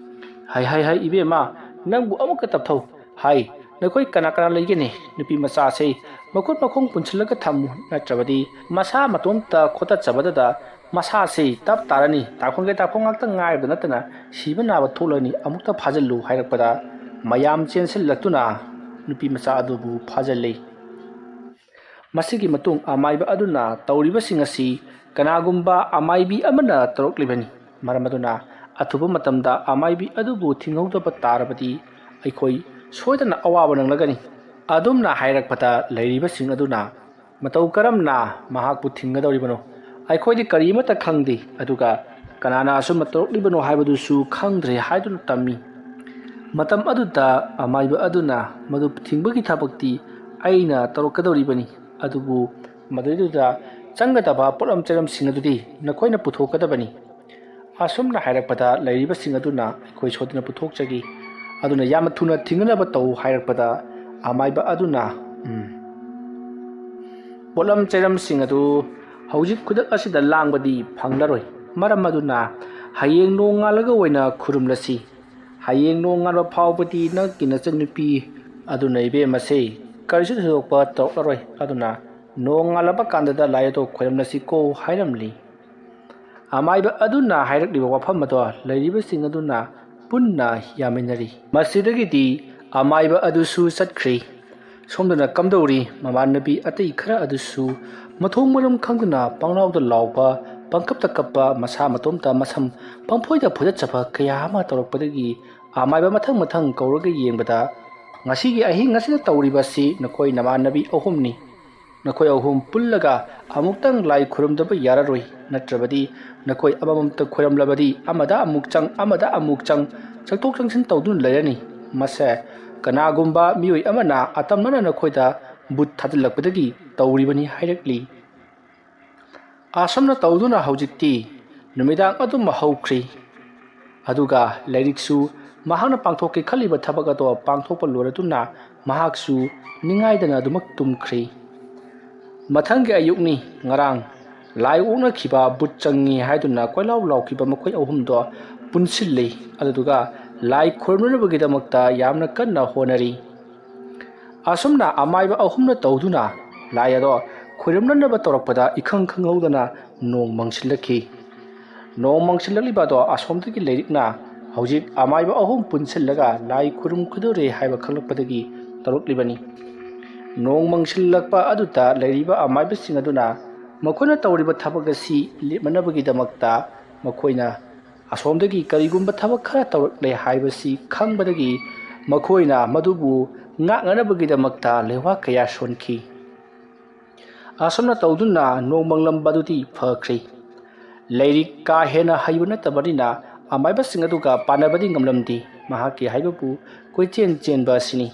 "ꯍꯥꯏ, ꯍꯥꯏ, ꯍꯥꯏ, ꯏꯕꯦꯝꯃ, ꯅꯪꯕꯨ ꯑꯃꯨꯛꯀ ꯇꯞꯊꯧ꯫ ꯍꯥꯏ, ꯅꯈꯣꯏ ꯀꯅꯥ ꯀꯅꯥ ꯂꯩꯒꯦꯅꯦ? ꯅꯨꯄꯤ ꯃꯆꯥꯁꯦ ꯃꯈꯨꯠ ꯃꯈꯣꯡ ꯄꯨꯟꯁꯤꯜꯂꯒ ꯊꯝꯃꯨ, ꯅꯠꯇ꯭ꯔꯕꯗꯤ ꯃꯁꯥ ꯃꯇꯣꯝꯇ ꯈꯣꯠꯇꯠꯆꯕꯗꯗ ꯃꯁꯥꯁꯤ ꯇꯞ ꯇꯥꯔꯅꯤ꯫ ꯇꯥꯈꯣꯡꯒꯦ ꯇꯥꯈꯣꯡ ꯉꯥꯛꯇ ꯉꯥꯏꯕꯗ ꯅꯠꯇꯅ ꯁꯤꯕ ꯅꯥꯕ ꯊꯣꯛꯂꯅꯤ꯫ ꯑꯃꯨꯛꯇ ꯐꯥꯖꯤꯜꯂꯨ" ꯍꯥꯏꯔꯛꯄꯗ ꯃꯌꯥꯝ ꯆꯦꯟꯁꯤꯜꯂꯛꯇꯨꯅ ꯅꯨꯄꯤ ꯃꯆꯥ ꯑꯗꯨꯕꯨ ꯐꯥꯖꯤꯜꯂꯤ꯫ ꯃꯁꯤꯒꯤ ꯃꯇꯨꯡ ꯑꯃꯥꯏꯕ ꯑꯗꯨꯅ ꯇꯧꯔꯤꯕꯁꯤꯡ ꯑꯁꯤ ꯀꯅꯥꯒꯨꯝꯕ ꯑꯃꯥꯏꯕꯤ ꯑꯃꯅ ꯇꯧꯔꯛꯂꯤꯕꯅꯤ꯫ ꯃꯔꯝ ꯑꯗꯨꯅ ꯑꯊꯨꯕ ꯃꯇꯝꯗ ꯑꯃꯥꯏꯕꯤ ꯑꯗꯨꯕꯨ ꯊꯤꯡꯍꯧꯗꯕ ꯇꯥꯔꯕꯗꯤ ꯑꯩꯈꯣꯏ ꯁꯣꯏꯗꯅ ꯑꯋꯥꯕ ꯅꯪꯂꯒꯅꯤ꯫ ꯑꯗꯨꯝꯅ ꯍꯥꯏꯔꯛꯄꯗ ꯂꯩꯔꯤꯕꯁꯤꯡ ꯑꯗꯨꯅ ꯃꯇꯧ ꯀꯔꯝꯅ ꯃꯍꯥꯛꯄꯨ ꯊꯤꯡꯒꯗꯧꯔꯤꯕꯅꯣ? ꯑꯩꯈꯣꯏꯗꯤ ꯀꯔꯤ ꯑꯃꯠꯇ ꯈꯪꯗꯦ, ꯑꯗꯨꯒ ꯀꯅꯥꯅ ꯑꯁꯨꯝꯅ ꯇꯧꯔꯛꯂꯤꯕꯅꯣ ꯍꯥꯏꯕꯗꯨꯁꯨ ꯈꯪꯗ꯭ꯔꯦ ꯍꯥꯏꯗꯨꯅ ꯇꯝꯃꯤ꯫ ꯃꯇꯝ ꯑꯗꯨꯗ ꯑꯃꯥꯏꯕ ꯑꯗꯨꯅ, "ꯃꯗꯨ ꯊꯤꯡꯕꯒꯤ ꯊꯕꯛꯇꯤ ꯑꯩꯅ ꯇꯧꯔꯛꯀꯗꯧꯔꯤꯕꯅꯤ, ꯑꯗꯨꯕꯨ ꯃꯗꯨꯗꯨꯗ ꯆꯪꯒꯗꯕ ꯄꯣꯠꯂꯝ ꯆꯩꯔꯝꯁꯤꯡ ꯑꯗꯨꯗꯤ ꯅꯈꯣꯏꯅ ꯄꯨꯊꯣꯛꯀꯗꯕꯅꯤ"꯫ ꯑꯁꯨꯝꯅ ꯍꯥꯏꯔꯛꯄꯗ ꯂꯩꯔꯤꯕꯁꯤꯡ ꯑꯗꯨꯅ, "ꯑꯩꯈꯣꯏ ꯁꯣꯏꯗꯅ ꯄꯨꯊꯣꯛꯆꯒꯦ, ꯑꯗꯨꯅ ꯌꯥꯝꯅ ꯊꯨꯅ ꯊꯤꯡꯅꯅꯕ ꯇꯧ" ꯍꯥꯏꯔꯛꯄꯗ ꯑꯃꯥꯏꯕ ꯑꯗꯨꯅ, "ꯎꯝ, ꯄꯣꯠꯂꯝ ꯆꯩꯔꯝꯁꯤꯡ ꯑꯗꯨ ꯍꯧꯖꯤꯛ ꯈꯨꯗꯛ ꯑꯁꯤꯗ ꯂꯥꯡꯕꯗꯤ ꯐꯪꯂꯔꯣꯏ꯫ ꯃꯔꯝ ꯑꯗꯨꯅ ꯍꯌꯦꯡ ꯅꯣꯡꯉꯥꯜꯂꯒ ꯑꯣꯏꯅ ꯈꯨꯔꯨꯝꯂꯁꯤ꯫ ꯍꯌꯦꯡ ꯅꯣꯡꯉꯥꯟꯕ ꯐꯥꯎꯕꯗꯤ ꯅꯪꯒꯤ ꯅꯆꯟꯅꯨꯄꯤ ꯑꯗꯨꯅ ꯏꯕꯦꯝꯃꯁꯦ ꯀꯔꯤꯁꯨ ꯊꯣꯏꯗꯣꯛꯄ ꯇꯧꯔꯛꯂꯔꯣꯏ꯫ ꯑꯗꯨꯅ ꯅꯣꯡꯉꯥꯜꯂꯕ ꯀꯥꯟꯗꯗ ꯂꯥꯏ ꯑꯗꯨ ꯈꯣꯏꯔꯝꯂꯁꯤꯀꯣ" ꯍꯥꯏꯔꯝꯂꯤ꯫ ꯑꯃꯥꯏꯕ ꯑꯗꯨꯅ ꯍꯥꯏꯔꯛꯂꯤꯕ ꯋꯥꯐꯝ ꯑꯗꯣ ꯂꯩꯔꯤꯕꯁꯤꯡ ꯑꯗꯨꯅ ꯄꯨꯟꯅ ꯌꯥꯃꯤꯟꯅꯔꯤ꯫ ꯃꯁꯤꯗꯒꯤꯗꯤ ꯑꯃꯥꯏꯕ ꯑꯗꯨꯁꯨ ꯆꯠꯈ꯭ꯔꯤ꯫ ꯁꯣꯝꯗꯅ ꯀꯝꯗꯧꯔꯤ, ꯃꯃꯥꯟꯅꯕꯤ ꯑꯇꯩ ꯈꯔ ꯑꯗꯨꯁꯨ ꯃꯊꯣꯡ ꯃꯔꯝ ꯈꯪꯗꯅ ꯄꯪꯂꯥꯎꯗ ꯂꯥꯎꯕ, ꯄꯪꯀꯞꯇ ꯀꯞꯄ, ꯃꯁꯥ ꯃꯇꯣꯝꯇ ꯃꯁꯝ ꯄꯪꯐꯣꯏꯗ ꯐꯣꯏꯗꯠꯆꯕ ꯀꯌꯥ ꯑꯃ ꯇꯧꯔꯛꯄꯗꯒꯤ ꯑꯃꯥꯏꯕ ꯃꯊꯪ ꯃꯊꯪ ꯀꯧꯔꯒ ꯌꯦꯡꯕꯗ, "ꯉꯁꯤꯒꯤ ꯑꯍꯤꯡ ꯑꯁꯤꯗ ꯇꯧꯔꯤꯕꯁꯤ ꯅꯈꯣꯏ ꯅꯃꯥꯟꯅꯕꯤ ꯑꯍꯨꯝꯅꯤ꯫ ꯅꯈꯣꯏ ꯑꯍꯨꯝ ꯄꯨꯜꯂꯒ ꯑꯃꯨꯛꯇꯪ ꯂꯥꯏ ꯈꯨꯔꯨꯝꯗꯕ ꯌꯥꯔꯔꯣꯏ, ꯅꯠꯇ꯭ꯔꯕꯗꯤ ꯅꯈꯣꯏ ꯑꯃꯃꯝꯇ ꯈꯨꯔꯨꯝꯂꯕꯗꯤ ꯑꯃꯗ ꯑꯃꯨꯛ ꯆꯪ, ꯑꯃꯗ ꯑꯃꯨꯛ ꯆꯪ, ꯆꯪꯊꯣꯛ ꯆꯪꯁꯤꯟ ꯇꯧꯗꯨꯅ ꯂꯩꯔꯅꯤ꯫ ꯃꯁꯦ ꯀꯅꯥꯒꯨꯝꯕ ꯃꯤꯑꯣꯏ ꯑꯃꯅ ꯑꯇꯝꯅꯅ ꯅꯈꯣꯏꯗ ꯕꯨꯠ ꯊꯥꯖꯤꯜꯂꯛꯄꯗꯒꯤ ꯇꯧꯔꯤꯕꯅꯤ" ꯍꯥꯏꯔꯛꯂꯤ꯫ ꯑꯁꯨꯝꯅ ꯇꯧꯗꯨꯅ ꯍꯧꯖꯤꯛꯇꯤ ꯅꯨꯃꯤꯗꯥꯡ ꯑꯗꯨꯃ ꯍꯧꯈ꯭ꯔꯤ꯫ ꯑꯗꯨꯒ ꯂꯥꯏꯔꯤꯛꯁꯨ ꯃꯍꯥꯛꯅ ꯄꯥꯡꯊꯣꯛꯀꯦ ꯈꯜꯂꯤꯕ ꯊꯕꯛ ꯑꯗꯣ ꯄꯥꯡꯊꯣꯛꯄ ꯂꯣꯏꯔꯗꯨꯅ ꯃꯍꯥꯛꯁꯨ ꯅꯤꯡꯉꯥꯏꯗꯅ ꯑꯗꯨꯃꯛ ꯇꯨꯝꯈ꯭ꯔꯤ꯫ ꯃꯊꯪꯒꯤ ꯑꯌꯨꯛꯅꯤ꯫ ꯉꯔꯥꯡ ꯂꯥꯏ ꯑꯣꯛꯅꯈꯤꯕ ꯕꯨꯠ ꯆꯪꯉꯤ ꯍꯥꯏꯗꯨꯅ ꯀꯣꯏꯂꯥꯎ ꯂꯥꯎꯈꯤꯕ ꯃꯈꯣꯏ ꯑꯍꯨꯝꯗꯣ ꯄꯨꯟꯁꯤꯜꯂꯤ꯫ ꯑꯗꯨꯗꯨꯒ ꯂꯥꯏ ꯈꯨꯔꯨꯝꯅꯅꯕꯒꯤꯗꯃꯛꯇ ꯌꯥꯝꯅ ꯀꯟꯅ ꯍꯣꯠꯅꯔꯤ꯫ ꯑꯁꯨꯝꯅ ꯑꯃꯥꯏꯕ ꯑꯍꯨꯝꯅ ꯇꯧꯗꯨꯅ ꯂꯥꯏ ꯑꯗꯣ ꯈꯨꯔꯨꯝꯅꯅꯕ ꯇꯧꯔꯛꯄꯗ ꯏꯈꯪ ꯈꯪꯍꯧꯗꯅ ꯅꯣꯡ ꯃꯪꯁꯤꯜꯂꯛꯈꯤ꯫ ꯅꯣꯡ ꯃꯪꯁꯤꯜꯂꯛꯂꯤꯕ ꯑꯗꯣ ꯑꯁꯣꯝꯗꯒꯤ ꯂꯩꯔꯤꯛꯅ ꯍꯧꯖꯤꯛ ꯑꯃꯥꯏꯕ ꯑꯍꯨꯝ ꯄꯨꯟꯁꯤꯜꯂꯒ ꯂꯥꯏ ꯈꯨꯔꯨꯝꯒꯗꯧꯔꯦ ꯍꯥꯏꯕ ꯈꯪꯂꯛꯄꯗꯒꯤ ꯇꯧꯔꯛꯂꯤꯕꯅꯤ꯫ ꯅꯣꯡ ꯃꯪꯁꯤꯜꯂꯛꯄ ꯑꯗꯨꯗ ꯂꯩꯔꯤꯕ ꯑꯃꯥꯏꯕꯁꯤꯡ ꯑꯗꯨꯅ ꯃꯈꯣꯏꯅ ꯇꯧꯔꯤꯕ ꯊꯕꯛ ꯑꯁꯤ ꯂꯦꯞꯅꯅꯕꯒꯤꯗꯃꯛꯇ ꯃꯈꯣꯏꯅ ꯑꯁꯣꯝꯗꯒꯤ ꯀꯔꯤꯒꯨꯝꯕ ꯊꯕꯛ ꯈꯔ ꯇꯧꯔꯛꯂꯦ ꯍꯥꯏꯕꯁꯤ ꯈꯪꯕꯗꯒꯤ ꯃꯈꯣꯏꯅ ꯃꯗꯨꯕꯨ ꯉꯥꯛꯅꯅꯕꯒꯤꯗꯃꯛꯇ ꯂꯩꯋꯥ ꯀꯌꯥ ꯁꯣꯟꯈꯤ꯫ ꯑꯁꯨꯝꯅ ꯇꯧꯗꯨꯅ ꯅꯣꯡꯃꯪꯂꯝꯕꯗꯨꯗꯤ ꯐꯈ꯭ꯔꯦ꯫ ꯂꯥꯏꯔꯤꯛ ꯀꯥ ꯍꯦꯟꯅ ꯍꯩꯕ ꯅꯠꯇꯕꯅꯤꯅ ꯑꯃꯥꯏꯕꯁꯤꯡ ꯑꯗꯨꯒ ꯄꯥꯟꯅꯕꯗꯤ ꯉꯝꯂꯝꯗꯦ꯫ ꯃꯍꯥꯛꯀꯤ ꯍꯥꯏꯕꯕꯨ ꯀꯣꯏꯆꯦꯟ ꯆꯦꯟꯕ ꯑꯁꯤꯅꯤ꯫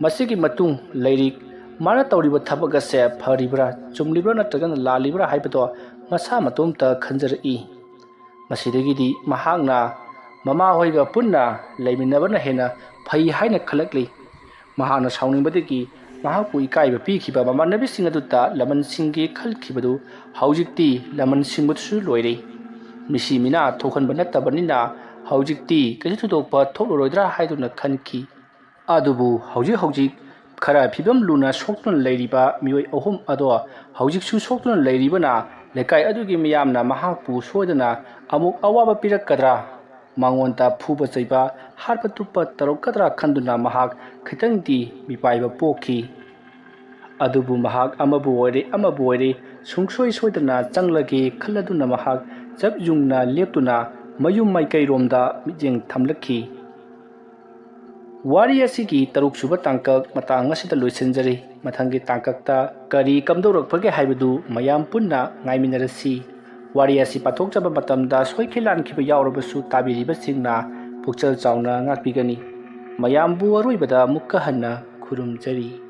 ꯃꯁꯤꯒꯤ ꯃꯇꯨꯡ ꯂꯥꯏꯔꯤꯛ ꯃꯥꯅ ꯇꯧꯔꯤꯕ ꯊꯕꯛ ꯑꯁꯦ ꯐꯔꯤꯕ꯭ꯔꯥ, ꯆꯨꯝꯂꯤꯕ꯭ꯔꯥ ꯅꯠꯇ꯭ꯔꯒꯅ ꯂꯥꯜꯂꯤꯕ꯭ꯔꯥ ꯍꯥꯏꯕꯗꯣ ꯃꯁꯥ ꯃꯇꯣꯝꯇ ꯈꯟꯖꯔꯛꯏ꯫ ꯃꯁꯤꯗꯒꯤꯗꯤ ꯃꯍꯥꯛꯅ ꯃꯃꯥꯍꯣꯏꯒ ꯄꯨꯟꯅ ꯂꯩꯃꯤꯟꯅꯕꯅ ꯍꯦꯟꯅ ꯐꯩ ꯍꯥꯏꯅ ꯈꯜꯂꯛꯂꯤ꯫ ꯃꯍꯥꯛꯅ ꯁꯥꯎꯅꯤꯡꯕꯗꯒꯤ ꯃꯍꯥꯛꯄꯨ ꯏꯀꯥꯏꯕ ꯄꯤꯈꯤꯕ ꯃꯃꯥꯟꯅꯕꯤꯁꯤꯡ ꯑꯗꯨꯗ ꯂꯃꯟꯁꯤꯡꯒꯦ ꯈꯜꯈꯤꯕꯗꯨ ꯍꯧꯖꯤꯛꯇꯤ ꯂꯃꯟ ꯁꯤꯡꯕꯗꯨꯁꯨ ꯂꯣꯏꯔꯦ꯫ ꯃꯤꯁꯤ ꯃꯤꯅꯥ ꯊꯣꯛꯍꯟꯕ ꯅꯠꯇꯕꯅꯤꯅ ꯍꯧꯖꯤꯛꯇꯤ ꯀꯩꯁꯨ ꯊꯣꯏꯗꯣꯛꯄ ꯊꯣꯛꯂꯔꯣꯏꯗ꯭ꯔꯥ ꯍꯥꯏꯗꯨꯅ ꯈꯟꯈꯤ꯫ ꯑꯗꯨꯕꯨ ꯍꯧꯖꯤꯛ ꯍꯧꯖꯤꯛ ꯈꯔ ꯐꯤꯕꯝ ꯂꯨꯅ ꯁꯣꯛꯇꯨꯅ ꯂꯩꯔꯤꯕ ꯃꯤꯑꯣꯏ ꯑꯍꯨꯝ ꯑꯗꯣ ꯍꯧꯖꯤꯛꯁꯨ ꯁꯣꯛꯇꯨꯅ ꯂꯩꯔꯤꯕꯅ ꯂꯩꯀꯥꯏ ꯑꯗꯨꯒꯤ ꯃꯤꯌꯥꯝꯅ ꯃꯍꯥꯛꯄꯨ ꯁꯣꯏꯗꯅ ꯑꯃꯨꯛ ꯑꯋꯥꯕ ꯄꯤꯔꯛꯀꯗ꯭ꯔꯥ, ꯃꯉꯣꯟꯗ ꯐꯨꯕ ꯆꯩꯕ, ꯍꯥꯠꯄ ꯇꯨꯞꯄ ꯇꯧꯔꯛꯀꯗ꯭ꯔꯥ ꯈꯟꯗꯨꯅ ꯃꯍꯥꯛ ꯈꯤꯇꯪꯗꯤ ꯃꯤꯄꯥꯏꯕ ꯄꯣꯛꯈꯤ꯫ ꯑꯗꯨꯕꯨ ꯃꯍꯥꯛ ꯑꯃꯕꯨ ꯑꯣꯏꯔꯦ ꯑꯃꯕꯨ ꯑꯣꯏꯔꯦ ꯁꯨꯡꯁꯣꯏ ꯁꯣꯏꯗꯅ ꯆꯪꯂꯒꯦ ꯈꯜꯂꯗꯨꯅ ꯃꯍꯥꯛ ꯆꯞ ꯌꯨꯡꯅ ꯂꯦꯞꯇꯨꯅ ꯃꯌꯨꯝ ꯃꯥꯏꯀꯩꯔꯣꯝꯗ ꯃꯤꯠꯌꯦꯡ ꯊꯝꯂꯛꯈꯤ꯫ ꯋꯥꯔꯤ ꯑꯁꯤꯒꯤ ꯇꯔꯨꯛ ꯁꯨꯕ ꯇꯥꯡꯀꯛ ꯃꯇꯥꯡ ꯑꯁꯤꯗ ꯂꯣꯏꯁꯤꯟꯖꯔꯤ꯫ ꯃꯊꯪꯒꯤ ꯇꯥꯡꯀꯛꯇ ꯀꯔꯤ ꯀꯝꯗꯧꯔꯛꯄꯒꯦ ꯍꯥꯏꯕꯗꯨ ꯃꯌꯥꯝ ꯄꯨꯟꯅ ꯉꯥꯏꯃꯤꯟꯅꯔꯁꯤ꯫ ꯋꯥꯔꯤ ꯑꯁꯤ ꯄꯥꯊꯣꯛꯆꯕ ꯃꯇꯝꯗ ꯁꯣꯏꯈꯤ ꯂꯥꯟꯈꯤꯕ ꯌꯥꯎꯔꯕꯁꯨ ꯇꯥꯕꯤꯔꯤꯕꯁꯤꯡꯅ ꯄꯨꯛꯆꯦꯜ ꯆꯥꯎꯅ ꯉꯥꯛꯄꯤꯒꯅꯤ꯫ ꯃꯌꯥꯝꯕꯨ ꯑꯔꯣꯏꯕꯗ ꯑꯃꯨꯛꯀ ꯍꯟꯅ ꯈꯨꯔꯨꯝꯖꯔꯤ꯫